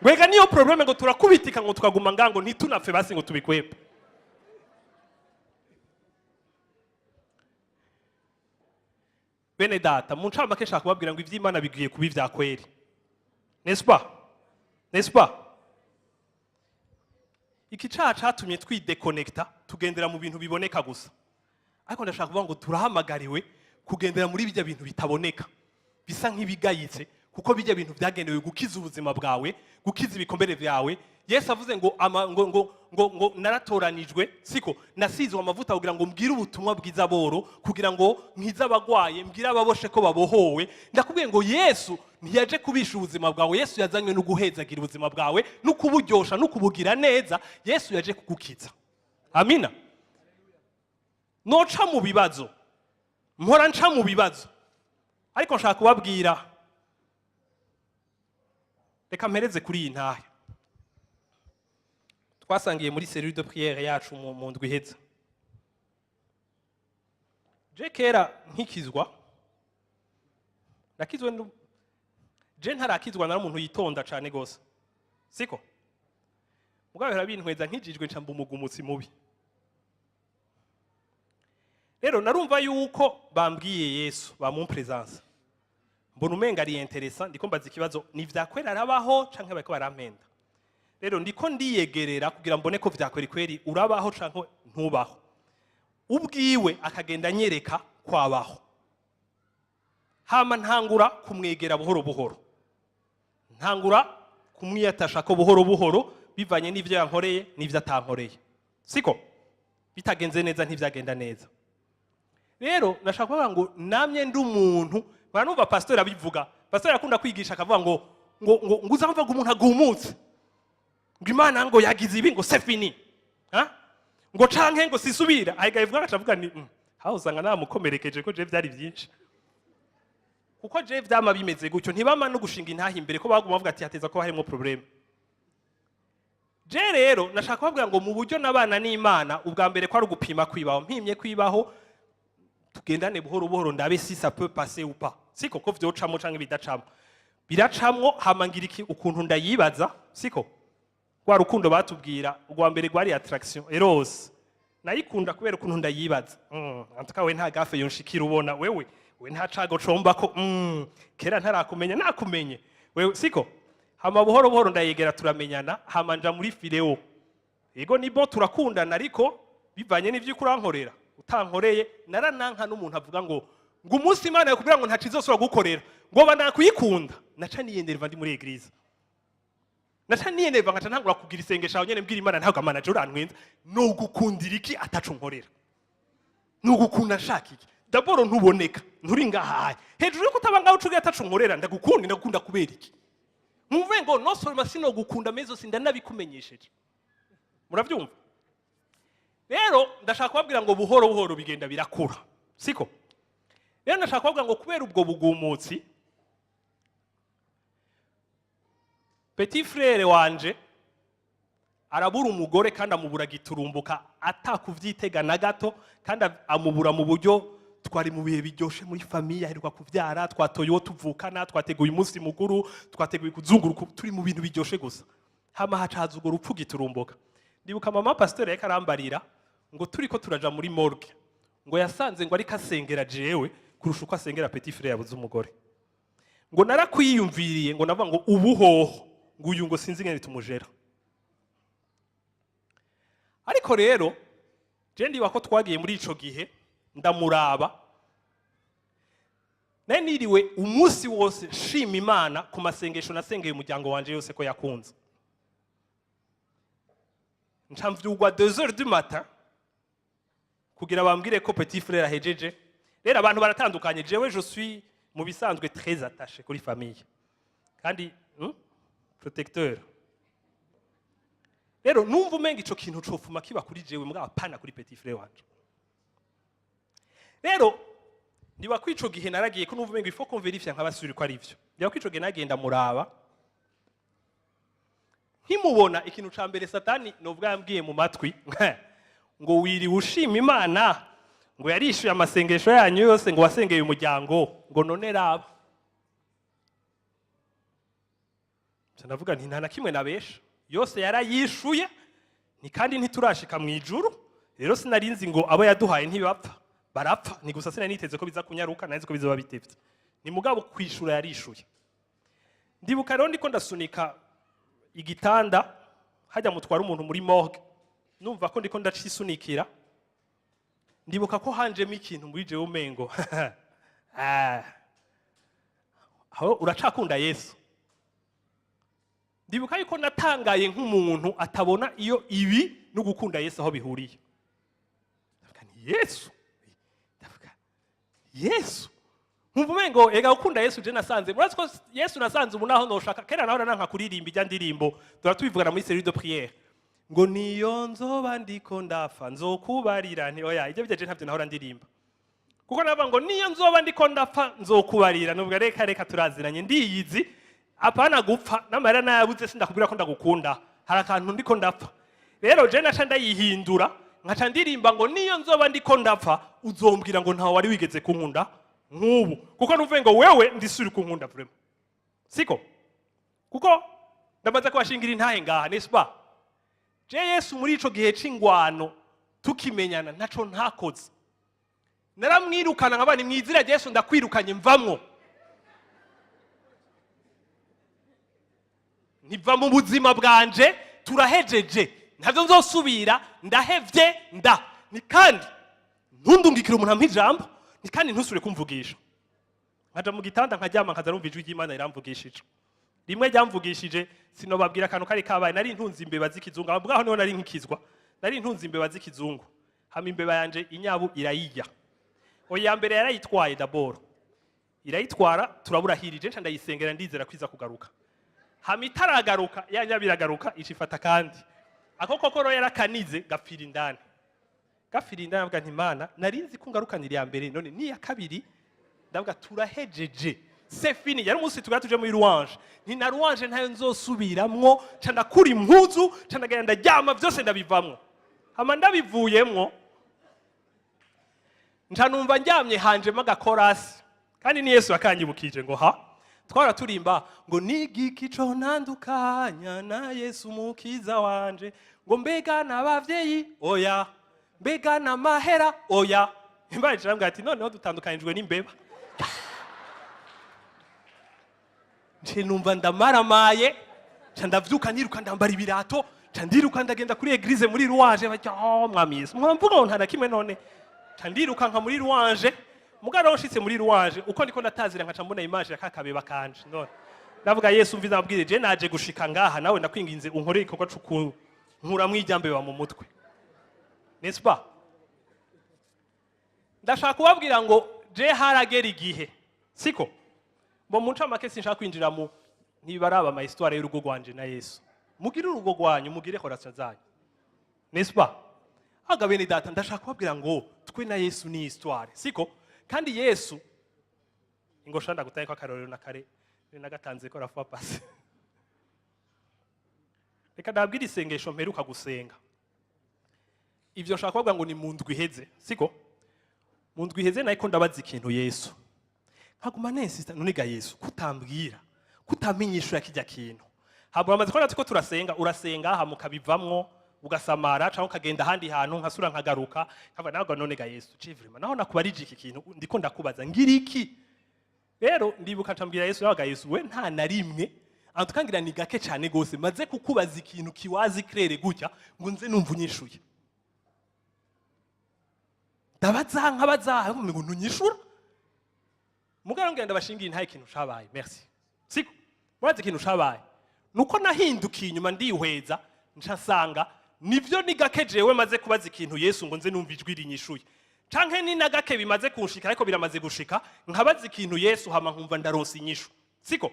ngo ega niyo problème, ngo turakubitika, ngo tukaguma ngango ntitunapfe basi, ngo tubikwepe. Bene data, mu ncamake nshaka kubabwira ngo ivy'Imana bigiye kuba ivya kweri, n'est-ce pas? N'est-ce pas? Iki caha catumye twidekonekita, tugendera mu bintu biboneka gusa, ariko ndashaka kuvuga ngo turahamagariwe kugendera muri bijya bintu bitaboneka, bisa nk'ibigayitse, kuko bijya bintu byagenewe gukiza ubuzima bwawe, gukiza ibikomere byawe. Yesu avuze ngo ngo ngo ngo ngo naratoranijwe, siko? Nasizwe amavuta kugira ngo mbwire ubutumwa bwiza boro, kugira ngo nkize abagwaye, mbwire ababoshe ko babohowe. Ndakubwiye ngo Yesu ntiyaje kubisha ubuzima bwawe. Yesu yazanywe no guhezagira ubuzima bwawe, no kuburyosha, no kubugira neza. Yesu yaje kugukiza. Amina. Noca mu bibazo, mpora nca mu bibazo, ariko nshaka kubabwira, reka mpereze kuri iyi ntahe twasangiye muri cellule de prière yacu mu ndwi iheze. Je kera nkikizwa, nakizwe je ntarakizwa, nari umuntu yitonda cane gose, siko? Mugabo bihora bintweza, nkijijwe nca mba umugumutsi mubi. Rero narumva yuko bambwiye Yesu, bamu présence, mbona umenga ari intéressant. Ndiko mbaza ikibazo: ni vyakwera arabaho, canke bariko barampenda? Rero ndiko ndiyegerera kugira mbone ko vyakweri kweri urabaho canke ntubaho. Ubwiwe akagenda anyereka kwabaho, hama ntangura kumwegera buhoro buhoro, ntangura kumwiyatasha ko buhoro buhoro, bivanye n'ivyo yankoreye n'ivyo atankoreye, siko? Bitagenze neza, ntivyagenda neza. Rero nashaka kuvuga ngo namye ndi umuntu, baranumva pastor abivuga. Pastor akunda kwigisha akavuga ngo uzamva ngo umuntu agumutse, ngo Imana ngo yagize ibi, ngo c'est fini, ha? Ngo canke ngo sisubira ahiga ivuga, agaca avuga ni haho usanga namukomerekeje, ko je vyari byinshi, kuko je vyama bimeze gutyo. Ntibama no gushinga intaha imbere, ko baguma bavuga ati hateza ko harimo problème. Je rero nashaka kubabwira ngo mu buryo nabana n'Imana, ubwa mbere ko ari ugupima kwibaho. Mpimye kwibaho, tugendane buhoro buhoro, ndabe si ça peut passer ou pas, siko? Ko vyocamo canke bidacamo. Biracamwo. Hama ngira iki? Ukuntu ndayibaza, siko? Rwa rukundo batubwira, urwa mbere rwari attraction, eros. Nayikunda kubera ukuntu ndayibaza. En tout cas we nta gaffe yonshikira, ubona wewe, we nta cago combako. Kera ntarakumenya, nakumenye wewe, siko? Hama buhoro buhoro ndayegera, turamenyana, hama nja muri phileo. Ego, ni bon, turakundana, ariko bivanye n'ivyo uriko urankorera, utankoreye. Narananka n'umuntu avuga ngo umunsi Imana yakubwira ngo ntaco izosubira gukorera, ngo ba nakuyikunda. Naca niyenderva ndi muri église, naca niyenderva, nkaca ntangura kugira isengesho aho nyene, mbwira Imana: "Ntabwo Amana je urantwenza, nogukundira iki ataco nkorera? Nugukunda nshaka iki? D'abord ntuboneka, nturi ngahaye hejuru yuko utaba ngaho, ucugiye ataco nkorera, ndagukunda, ndagukunda kubera iki?" Mwumve ngo non seulement sinogukunda, mais aussi ndanabikumenyesheje. Muravyumva? Rero ndashaka kubabwira ngo buhoro buhoro bigenda birakura, siko? Rero ndashaka kubabwira ngo kubera ubwo bugumutsi, petit frère wanje arabura umugore, kandi amubura giturumbuka, atakuvyitega na gato, kandi amubura mu buryo twari mu bihe biryoshe muri famille, aheruka kuvyara, twatoye uwo tuvukana, twateguye umunsi mukuru, twateguye kuzunguruka, turi mu bintu biryoshe gusa. Hama haca haza urwo rupfu giturumbuka. Ndibuka mama pasteur yariko arambarira ngo turiko turaja muri morgue, ngo yasanze ngo ariko asengera jewe kurusha uko asengera petit frère yabuze umugore. Ngo narakwiyumviriye, ngo navuga ngo ubuhoho, ngo uyu ngo sinzi ingene tumujera. Ariko rero je ndiba ko twagiye muri ico gihe, ndamuraba, nari niriwe umunsi wose nshima Imana ku masengesho nasengeye umuryango wanje yose ko yakunze. Nca mvyugwa 2 heures du matin kugira bambwire ko petit frère ahejeje. Rero abantu baratandukanye. Jewe je suis mu bisanzwe très attaché kuri famille, kandi protecteur. Rero numva umenga ico kintu cofuma kiba kuri jewe, mugabo apana kuri petit frère wanje. Rero ndiba ko ico gihe naragiye, ko numva umenga il faut qu'on vérifie, nkabasubira ko ari ivyo. Ndiba ko ico gihe nagenda muraba, nkimubona, ikintu ca mbere Satani novuga yambwiye mu matwi ngo wiriwe ushima Imana, ngo yarishuye amasengesho yanyu yose, ngo wasengeye umuryango, ngo none raba. Nca ndavuga nti nta na kimwe nabesha, yose yarayishuye. Ni kandi ntiturashika mu ijuru. Rero sinarinzi ngo abo yaduhaye ntibapfa, barapfa. Ni gusa sinari niteze ko biza kunyaruka, nari nzi ko bizoba bitevye. Ni mugabo kwishura yarishuye. Ndibuka rero ndiko ndasunika igitanda hajya mutwara umuntu muri morgue, numva ko ndiko ndacisunikira. Ndibuka ko hanjemo ikintu muri jewe, umengo ah, aho uracakunda Yesu. Ndibuka yuko natangaye nk'umuntu atabona iyo ibi no gukunda Yesu aho bihuriye. Ndavuga nti Yesu, ndavuga Yesu, nkumva umengo ega gukunda Yesu. Je nasanze, murazi ko Yesu nasanze ubu naho noshaka. Kera naho nanka kuririmba ijya ndirimbo tuba tubivugana muri cellule de prière ngo niyo nzoba ndiko ndapfa nzokubarira. Nti oya, ibyo byaje ntabyo nahora ndirimba, kuko navuga ngo niyo nzoba ndiko ndapfa nzokubarira. Nubwo reka reka, turaziranye, ndiyizi, apana gupfa n'amarira nayabuze, sindakubwira ko ndagukunda, hari akantu ndiko ndapfa. Rero je naca ndayihindura, nkaca ndirimba ngo niyo nzoba ndiko ndapfa uzombwira ngo ntawe wari wigeze kunkunda nk'ubu, kuko nuvuye ngo wewe ndisubire kunkunda vraiment, siko? Kuko ndamaze kubashingira intahe ngaha, n'est-ce pas? Je Yesu muri ico gihe c'ingwano tukimenyana, ntaco ntakoze. Naramwirukana nkaba ni mwizira Yesu, ndakwirukanye, mvamwo, ntiva mu buzima bwanje, turahejeje, ntabyo nzosubira, ndahevye nda ni kandi ntundungikire umuntu ampa ijambo, ni kandi ntusubire kumvugisha. Nkaja mu gitanda nkaryama, nkaza numva ijwi ry'Imana riramvugishije. Rimwe ryamvugishije, sinobabwira akantu kari kabaye. Nari ntunze imbeba z'ikizungu aho bwaho, niho nari nkikizwa. Nari ntunze imbeba z'ikizungu, hama imbeba yanje inyabu irayirya. Oya, mbere yarayitwaye d'abord, irayitwara, turaburahirije. Nca ndayisengera, ndizera kwiza kugaruka. Hama itaragaruka, ya nyabu iragaruka, ica ifata kandi ako kokoro yarakanize, gapfira indani, gapfira indani. Avuga nti Mana, nari nzi ko ngarukanira iya mbere, none n'iya kabiri. Ndavuga turahejeje, c'est fini. Yari umunsi tugara tuje muri louange, nti na louange ntayo nzosubiramwo. Ca ndakura impuzu, ca ndagenda ndaryama, byose ndabivamwo. Hama ndabivuyemwo, nca numva ndyamye hanjemo agakorasi, kandi ni Yesu yakanyibukije ngo ha twara turimba ngo nigiki co ntandukanya na Yesu mukiza wanje, ngo mbega n'abavyeyi, oya, mbega n'amahera, oya. Imana irambwira ati noneho dutandukanijwe n'imbeba. Nce numva ndamaramaye, nca ndavyuka niruka, ndambara ibirato, nca ndiruka ndagenda kuri église muri louange. Bajya oh mwami Yesu, mwamvuga ngo nta na kimwe. None nca ndiruka nka muri louange. Mugabo nshitse muri louange, uko ndiko ndatazira, nkaca mbona image ya kakabeba kanje. None ndavuga Yesu, mviza nabwire je naje gushika ngaha, nawe ndakwinginze unkorere igikorwa c'ukuntu nkuramwo iryambeba mu mutwe, n'est-ce pas? Ndashaka kubabwira ngo je haragera igihe, siko? Bo mu ncamake, sinshaka kwinjira mu ntibaraba ama histoire y'urugo rwanje na Yesu. Mugire urugo rwanyu, mugire relation zanyu, n'est-ce pas? Aga bene data, ndashaka kubabwira ngo twe na Yesu ni histoire, siko? Kandi Yesu ingo shanda gutaye ko akarorero na kare nagatanze ko la fois passée. Reka ndabwira isengesho mperuka gusenga. Ivyo nshaka kubabwira ngo ni mu ndwi iheze, siko? Mu ndwi iheze nariko ndabaza ikintu Yesu, nkaguma nensista: none ga Yesu, kutambwira, kutamenyesha kijya kintu? Haba uramaze kubona ko turasenga, urasenga hama ukabivamwo, ugasamara cyangwa ukagenda ahandi hantu, nkasura nkagaruka nkava ntabwo. None ga Yesu, civrima naho nakubarije iki kintu ndiko ndakubaza, ngira iki? Rero ndibuka ncambwira Yesu nawe: Yesu we, nta na rimwe antukangira, ni gake cyane gose maze kukubaza ikintu kiwazi clair gutya ngo nze numva unyishuye. Ndabaza, nkabaza, ngo ntunyishura. Mugabo ngenda bashingiye nta ikintu cabaye. Merci, siko? Murazi ikintu cabaye nuko nahindukiye inyuma ndihweza, nca nsanga nivyo, ni gake jewe maze kubaza ikintu Yesu ngo nze numva ijwi rinyishuye, canke ni na gake bimaze kunshika, ariko biramaze gushika nkabaza ikintu Yesu hama nkumva ndaronsa inyishu, siko?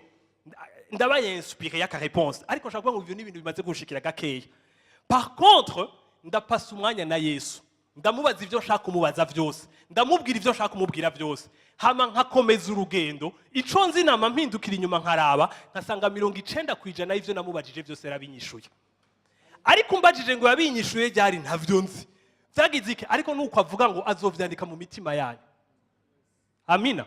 Ndabaye inspiré y'aka réponse. Ariko nshaka kuvuga ngo ivyo ni ibintu bimaze kunshikira gakeya. Par contre ndapasa umwanya na Yesu, ndamubaza ibyo nshaka kumubaza byose, ndamubwira ibyo nshaka kumubwira byose, hama nkakomeza urugendo. Ico nzi, nama mpindukira inyuma nkaraba, nkasanga 90% y'ivyo namubajije byose yarabinyishuye. Ariko umbajije ngo yabinyishuye ryari, ntavyo nzi, vyagize iki. Ariko nuko avuga ngo azovyandika mu mitima yanyu. Amina.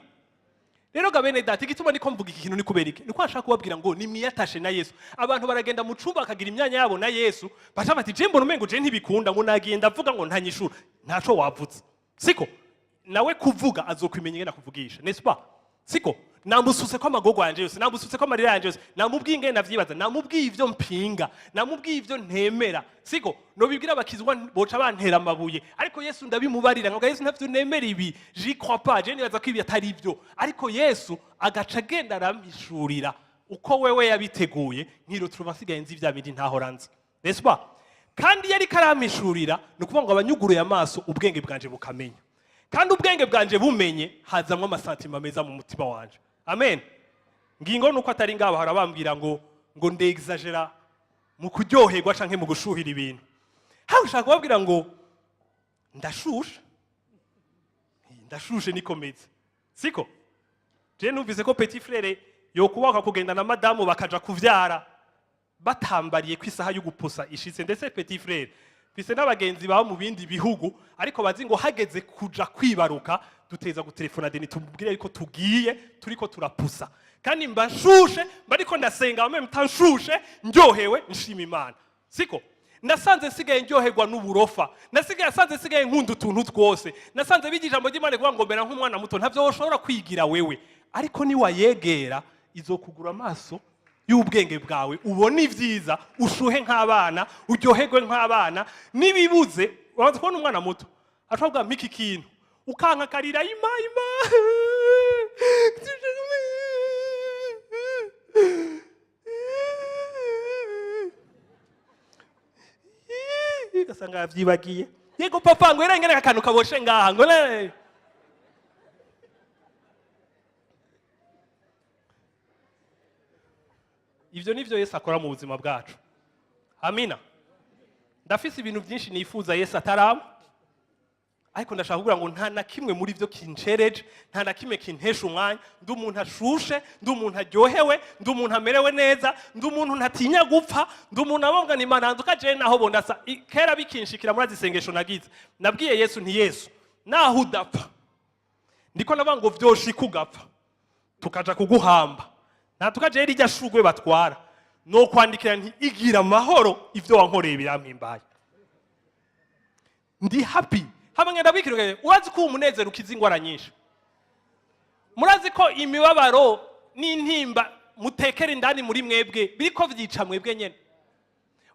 Rero ga bene data, igituma niko mvuga iki kintu ni kubera iki? Niko nshaka kubabwira ngo nimwiyatashe na Yesu. Abantu baragenda mu cumba bakagira imyanya yabo na Yesu, baca bati: "Je mbona umengo je ntibikunda, ngo nagiye ndavuga ngo ntanyishura." Ntaco wavuze, siko? Nawe kuvuga azokwimenya ingene akuvugisha, n'est-ce pas? Siko? Namusutse ko amagorwa yanje yose, namusutse ko amarira yanje yose, namubwiye ingene navyibaza, namubwiye ivyo mpinga, namubwiye ivyo ntemera, siko? Nobibwira abakizwa boca bantera amabuye, ariko Yesu ndabimubarira, nkavuga: "Yesu, ntavyo nemera ibi, j'y crois pas, je nibaza ko ibi atari ivyo." Ariko Yesu agaca agenda arampishurira uko wewe yabiteguye, nkiro turuva nsigaye nzi vya bindi ntahora nzi, n'est-ce pas? Kandi iyo ariko arampishurira, ni ukuvuga ngo abanyuguruye amaso, ubwenge bwanje bukamenya, kandi ubwenge bwanje bumenye, hazamwo ama sentiments meza mu mutima wanje. Amen. Ngingo nuko atari ngabo harabambwira ngo ndexagera mu kuryoherwa canke mu gushuhira ibintu. Hawe ushaka kubabwira ngo ndashushe, ndashushe, nikomeze, siko? Je numvise ko petit frère yokubaka kugenda na madamu bakaja kuvyara batambariye ko isaha yo gupusa ishitse. Ndetse petit frère mfise n'abagenzi baba mu bindi bihugu, ariko bazi ngo hageze kuja kwibaruka duteza gutelefona deni tumubwire yuko tugiye, turiko turapusa. Kandi mba nshushe, mba ariko ndasenga même nshushe, ndyohewe, nshima Imana, siko? Nasanze nsigaye ndyoherwa n'uburofa, nasigaye nasanze nsigaye nkunda utuntu twose, nasanze biga ijambo ry'Imana kuvuga ngo mera nk'umwana muto. Ntavyo woshobora kwigira wewe, ariko niwayegera izokugura amaso y'ubwenge bwawe, ubone ibyiza, ushuhe nk'abana, uryoherwe nk'abana. N'ibibuze, urabanza kubona umwana muto ashobora kuvuga mpa iki kintu, ukanka akarira: "Ima, ima." Ugasanga yavyibagiye: "Yego papa," ngo erengere akantu kaboshe ngaha ngo. Ivyo nivyo Yesu akora mu buzima bwacu. Amina. Ndafise ibintu byinshi nifuza Yesu ataraba, ariko ndashaka kuvuga ngo nta na kimwe muri byo kincereje, nta na kimwe kintesha umwanya. Ndi umuntu ashushe, ndi umuntu aryohewe, ndi umuntu amerewe neza, ndi umuntu ntatinya gupfa, ndi umuntu abonga ni Imana nduka. Je naho bondasa kera bikinshikira, muri isengesho nagize, nabwiye Yesu nti: "Yesu, naho udapfa, ndiko navuga ngo vyoshika ugapfa tukaja kuguhamba, nta tukaje rirya shugwe batwara no kwandikira nti igira amahoro, ivyo wankoreye birampimbaye, ndi happy." Hamwe ndabwikira, urazi ko umunezero ukiza ingwara nyinshi? Murazi ko imibabaro n'intimba mutekera indani muri mwebwe biriko vyica mwebwe nyene?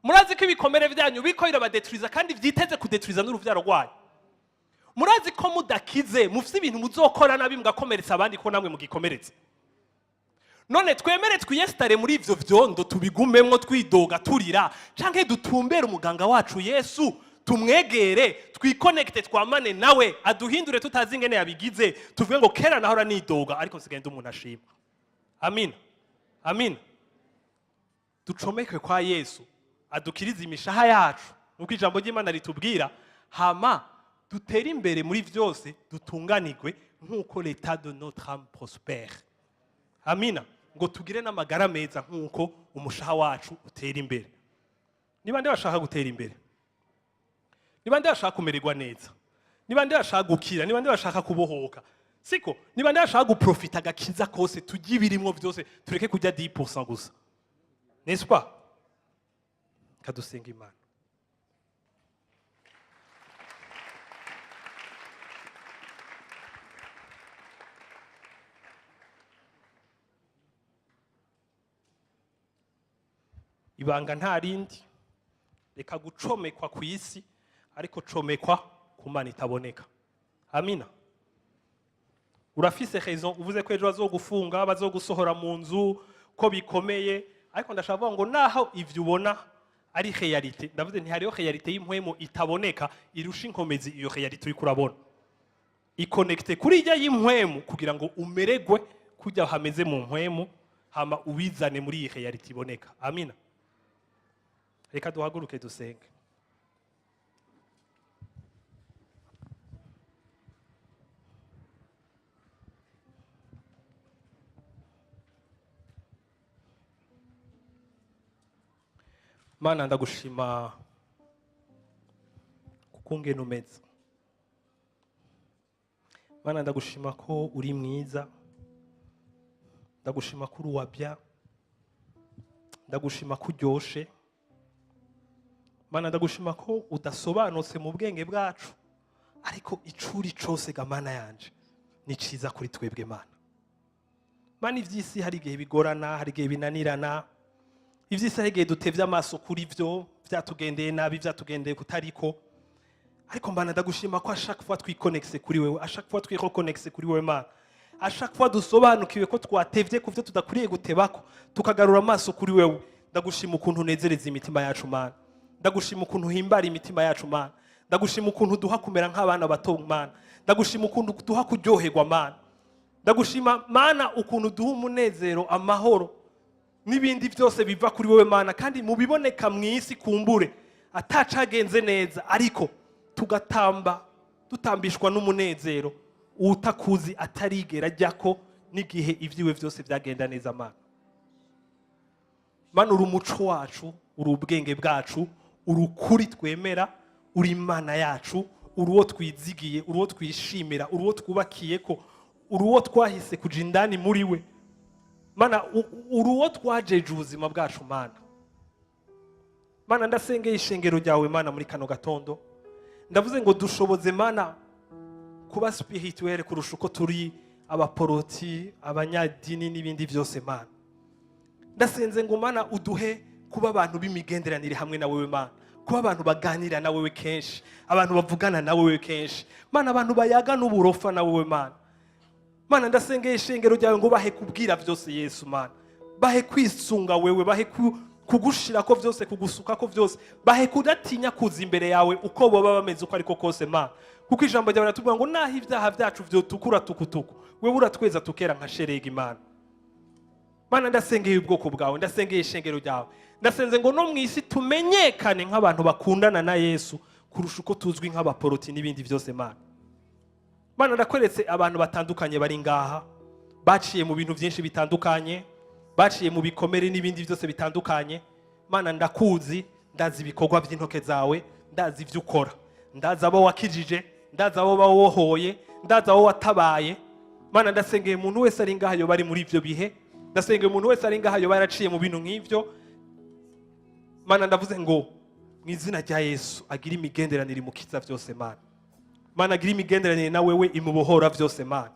Murazi ko ibikomere vyanyu biriko birabadeturiza kandi vyiteze kudeturiza n'uruvyaro rwanyu? Murazi ko mudakize mufite ibintu muzokora nabi mugakomeretsa abandi, ko namwe mugikomeretsa? None twemere twiyesitare muri ivyo vyondo, tubigumemwo twidoga, turira, canke dutumbere umuganga wacu Yesu, tumwegere, twikonekite, twamane nawe, aduhindure tutazi ingene yabigize, tuvuge ngo kera nahora nidoga, ariko nsigaye ndi umuntu ashima. Amina, amina. Ducomeke kwa Yesu, adukirize imishaha yacu nk'uko ijambo ry'Imana ritubwira, hama dutere imbere muri vyose, dutunganirwe nk'uko l'état de notre âme prospère. Amina. Ngo tugire n'amagara meza nk'uko umushaha wacu utera imbere. Niba nde bashaka gutera imbere? Niba nde bashaka kumererwa neza? Niba nde bashaka gukira? Niba nde bashaka kubohoka, siko? Niba nde bashaka guprofita agakiza kose, tujye ibirimwo byose, tureke kurya 10% gusa, n'est-ce pas? Kadusenga Imana. Ibanga nta rindi: reka gucomekwa ku isi, ariko comekwa ku Mana itaboneka. Amina. Urafise raison uvuze ko ejo bazogufunga, bazogusohora mu nzu, ko bikomeye, ariko ndashaka kuvuga ngo naho ivyo ubona ari réalité, ndavuze nti hariho réalité y'impwemu itaboneka irusha inkomezi iyo réalité uriko urabona. Ikonekite kuri ijya y'impwemu kugira ngo umeregwe kujya hameze mu mpwemu, hama ubizane muri iyi réalité iboneka. Amina. Reka duhaguruke dusenge. Mana, ndagushima kuko ungena umeze. Mana, ndagushima ko uri mwiza. Ndagushima ko uri uwa bien, ndagushima ko uryoshe. Mana, ndagushima ko udasobanutse mu bwenge bwacu, ariko icuri cose ga Mana yanje ni ciza kuri twebwe. Mana, Mana, ivy'isi hari igihe bigorana, hari igihe binanirana. Ivy'isi hari igihe dutevye amaso kuri vyo, vyatugendeye nabi, vyatugendeye kutariko. Ariko Mana, ndagushima ko à chaque fois twikonekise kuri wewe, à chaque fois twirekonekise kuri wewe Mana, à chaque fois dusobanukiwe ko twatevye ku vyo tudakwiriye gutebako, tukagarura amaso kuri wewe. Ndagushima ukuntu unezereza imitima yacu, Mana. Ndagushima ukuntu uhimbara imitima yacu, Mana. Ndagushima ukuntu uduha kumera nk'abana bato, Mana. Ndagushima ukuntu uduha kuryoherwa, Mana. Ndagushima, Mana, ukuntu uduha umunezero, amahoro n'ibindi byose biva kuri wowe, Mana. Kandi mu biboneka mu isi kumbure atacagenze neza, ariko tugatamba, dutambishwa n'umunezero utakuzi atarigera ajyako n'igihe ibyiwe byose byagenda neza. Mana, Mana, uri umuco wacu, uri ubwenge bwacu, uri ukuri twemera, uri Imana yacu, uri uwo twizigiye, uri uwo twishimira, uri uwo twubakiye ko, uri uwo twahise kuja indani muri we. Mana, uri uwo twajeje ubuzima bwacu. Mana, Mana, ndasengeye ishengero ryawe, Mana, muri kano gatondo. Ndavuze ngo dushoboze, Mana, kuba spirituel kurusha uko turi abaporoti, abanyadini n'ibindi byose. Mana, ndasenze ngo, Mana, uduhe kuba abantu b'imigenderanire hamwe na wewe. Mana, kuba abantu baganira na wewe kenshi, abantu bavugana na wewe kenshi, Mana, abantu bayaga n'uburofa na wewe. Mana, Mana, ndasengeye ishengero ryawe ngo bahe kubwira byose Yesu. Mana, bahe kwisunga wewe, bahe kugushirako byose, kugusukako byose, bahe kudatinya kuza imbere yawe uko boba bameze, uko ariko kose, Mana, kuko ijambo ryawe riratubwira ngo naho ibyaha byacu vyotukura tukutuku, wewe uratweza tukera nka sheregi. Mana, Mana, ndasengeye ubwoko bwawe, ndasengeye ishengero ryawe. Ndasenze ngo no mu isi tumenyekane nk'abantu bakundana na Yesu kurusha uko tuzwi nk'abaporoti n'ibindi byose. Mana, Mana, ndakweretse abantu batandukanye bari ngaha, baciye mu bintu byinshi bitandukanye, baciye mu bikomere n'ibindi byose bitandukanye. Mana, ndakuzi, ndazi ibikorwa by'intoke zawe, ndazi ibyo ukora, ndazi abo wakijije, ndazi abo bawohoye, ndazi abo watabaye. Mana, ndasengeye umuntu wese ari ngaha yoba ari muri ibyo bihe. Ndasengeye umuntu wese ari ngaha yoba yaraciye mu bintu nk'ibyo. Mana, ndavuze ngo mu izina rya Yesu agire imigenderanire imukiza byose. Mana, Mana, agira imigenderanire na wewe imubohora byose. Mana,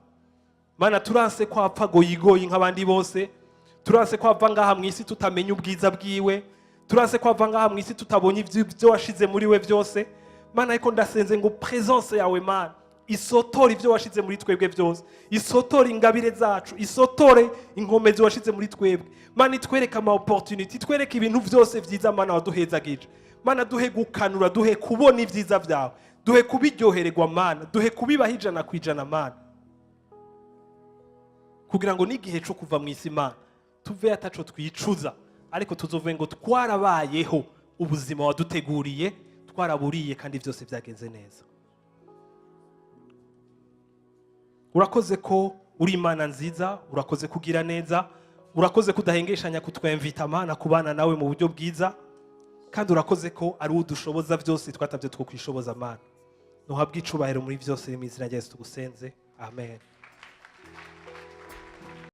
Mana, turanse ko apfa goyigoyi nk'abandi bose. Turanse ko ava ngaha mu isi tutamenya ubwiza bwiwe. Turanse ko ava ngaha mu isi tutabonye ibyo washize muri we byose, Mana. Ariko ndasenze ngo présence yawe, Mana, isotore ibyo washize muri twebwe byose, isotore ingabire zacu, isotore inkomezi washize muri twebwe. Mana, itwereke ama opportunity, itwereke ibintu byose byiza, Mana, waduhezagije. Mana, duhe gukanura, duhe kubona ibyiza byawe, duhe kubiryohererwa. Mana, duhe kubibaho 100%, Mana, kugira ngo n'igihe cyo kuva mu isi, Mana, tuve ataco twicuza, ariko tuzovuge ngo twarabayeho ubuzima waduteguriye, twaraburiye kandi byose byagenze neza. Urakoze ko uri Imana nziza, urakoze kugira neza, urakoze kudahengeshanya kutwemvita, Mana, kubana nawe mu buryo bwiza, kandi urakoze ko ari udushoboza byose twatabye two kwishoboza. Mana, ntuhabwe icubahiro muri byose. Mu izina rya Yesu tugusenze, amen.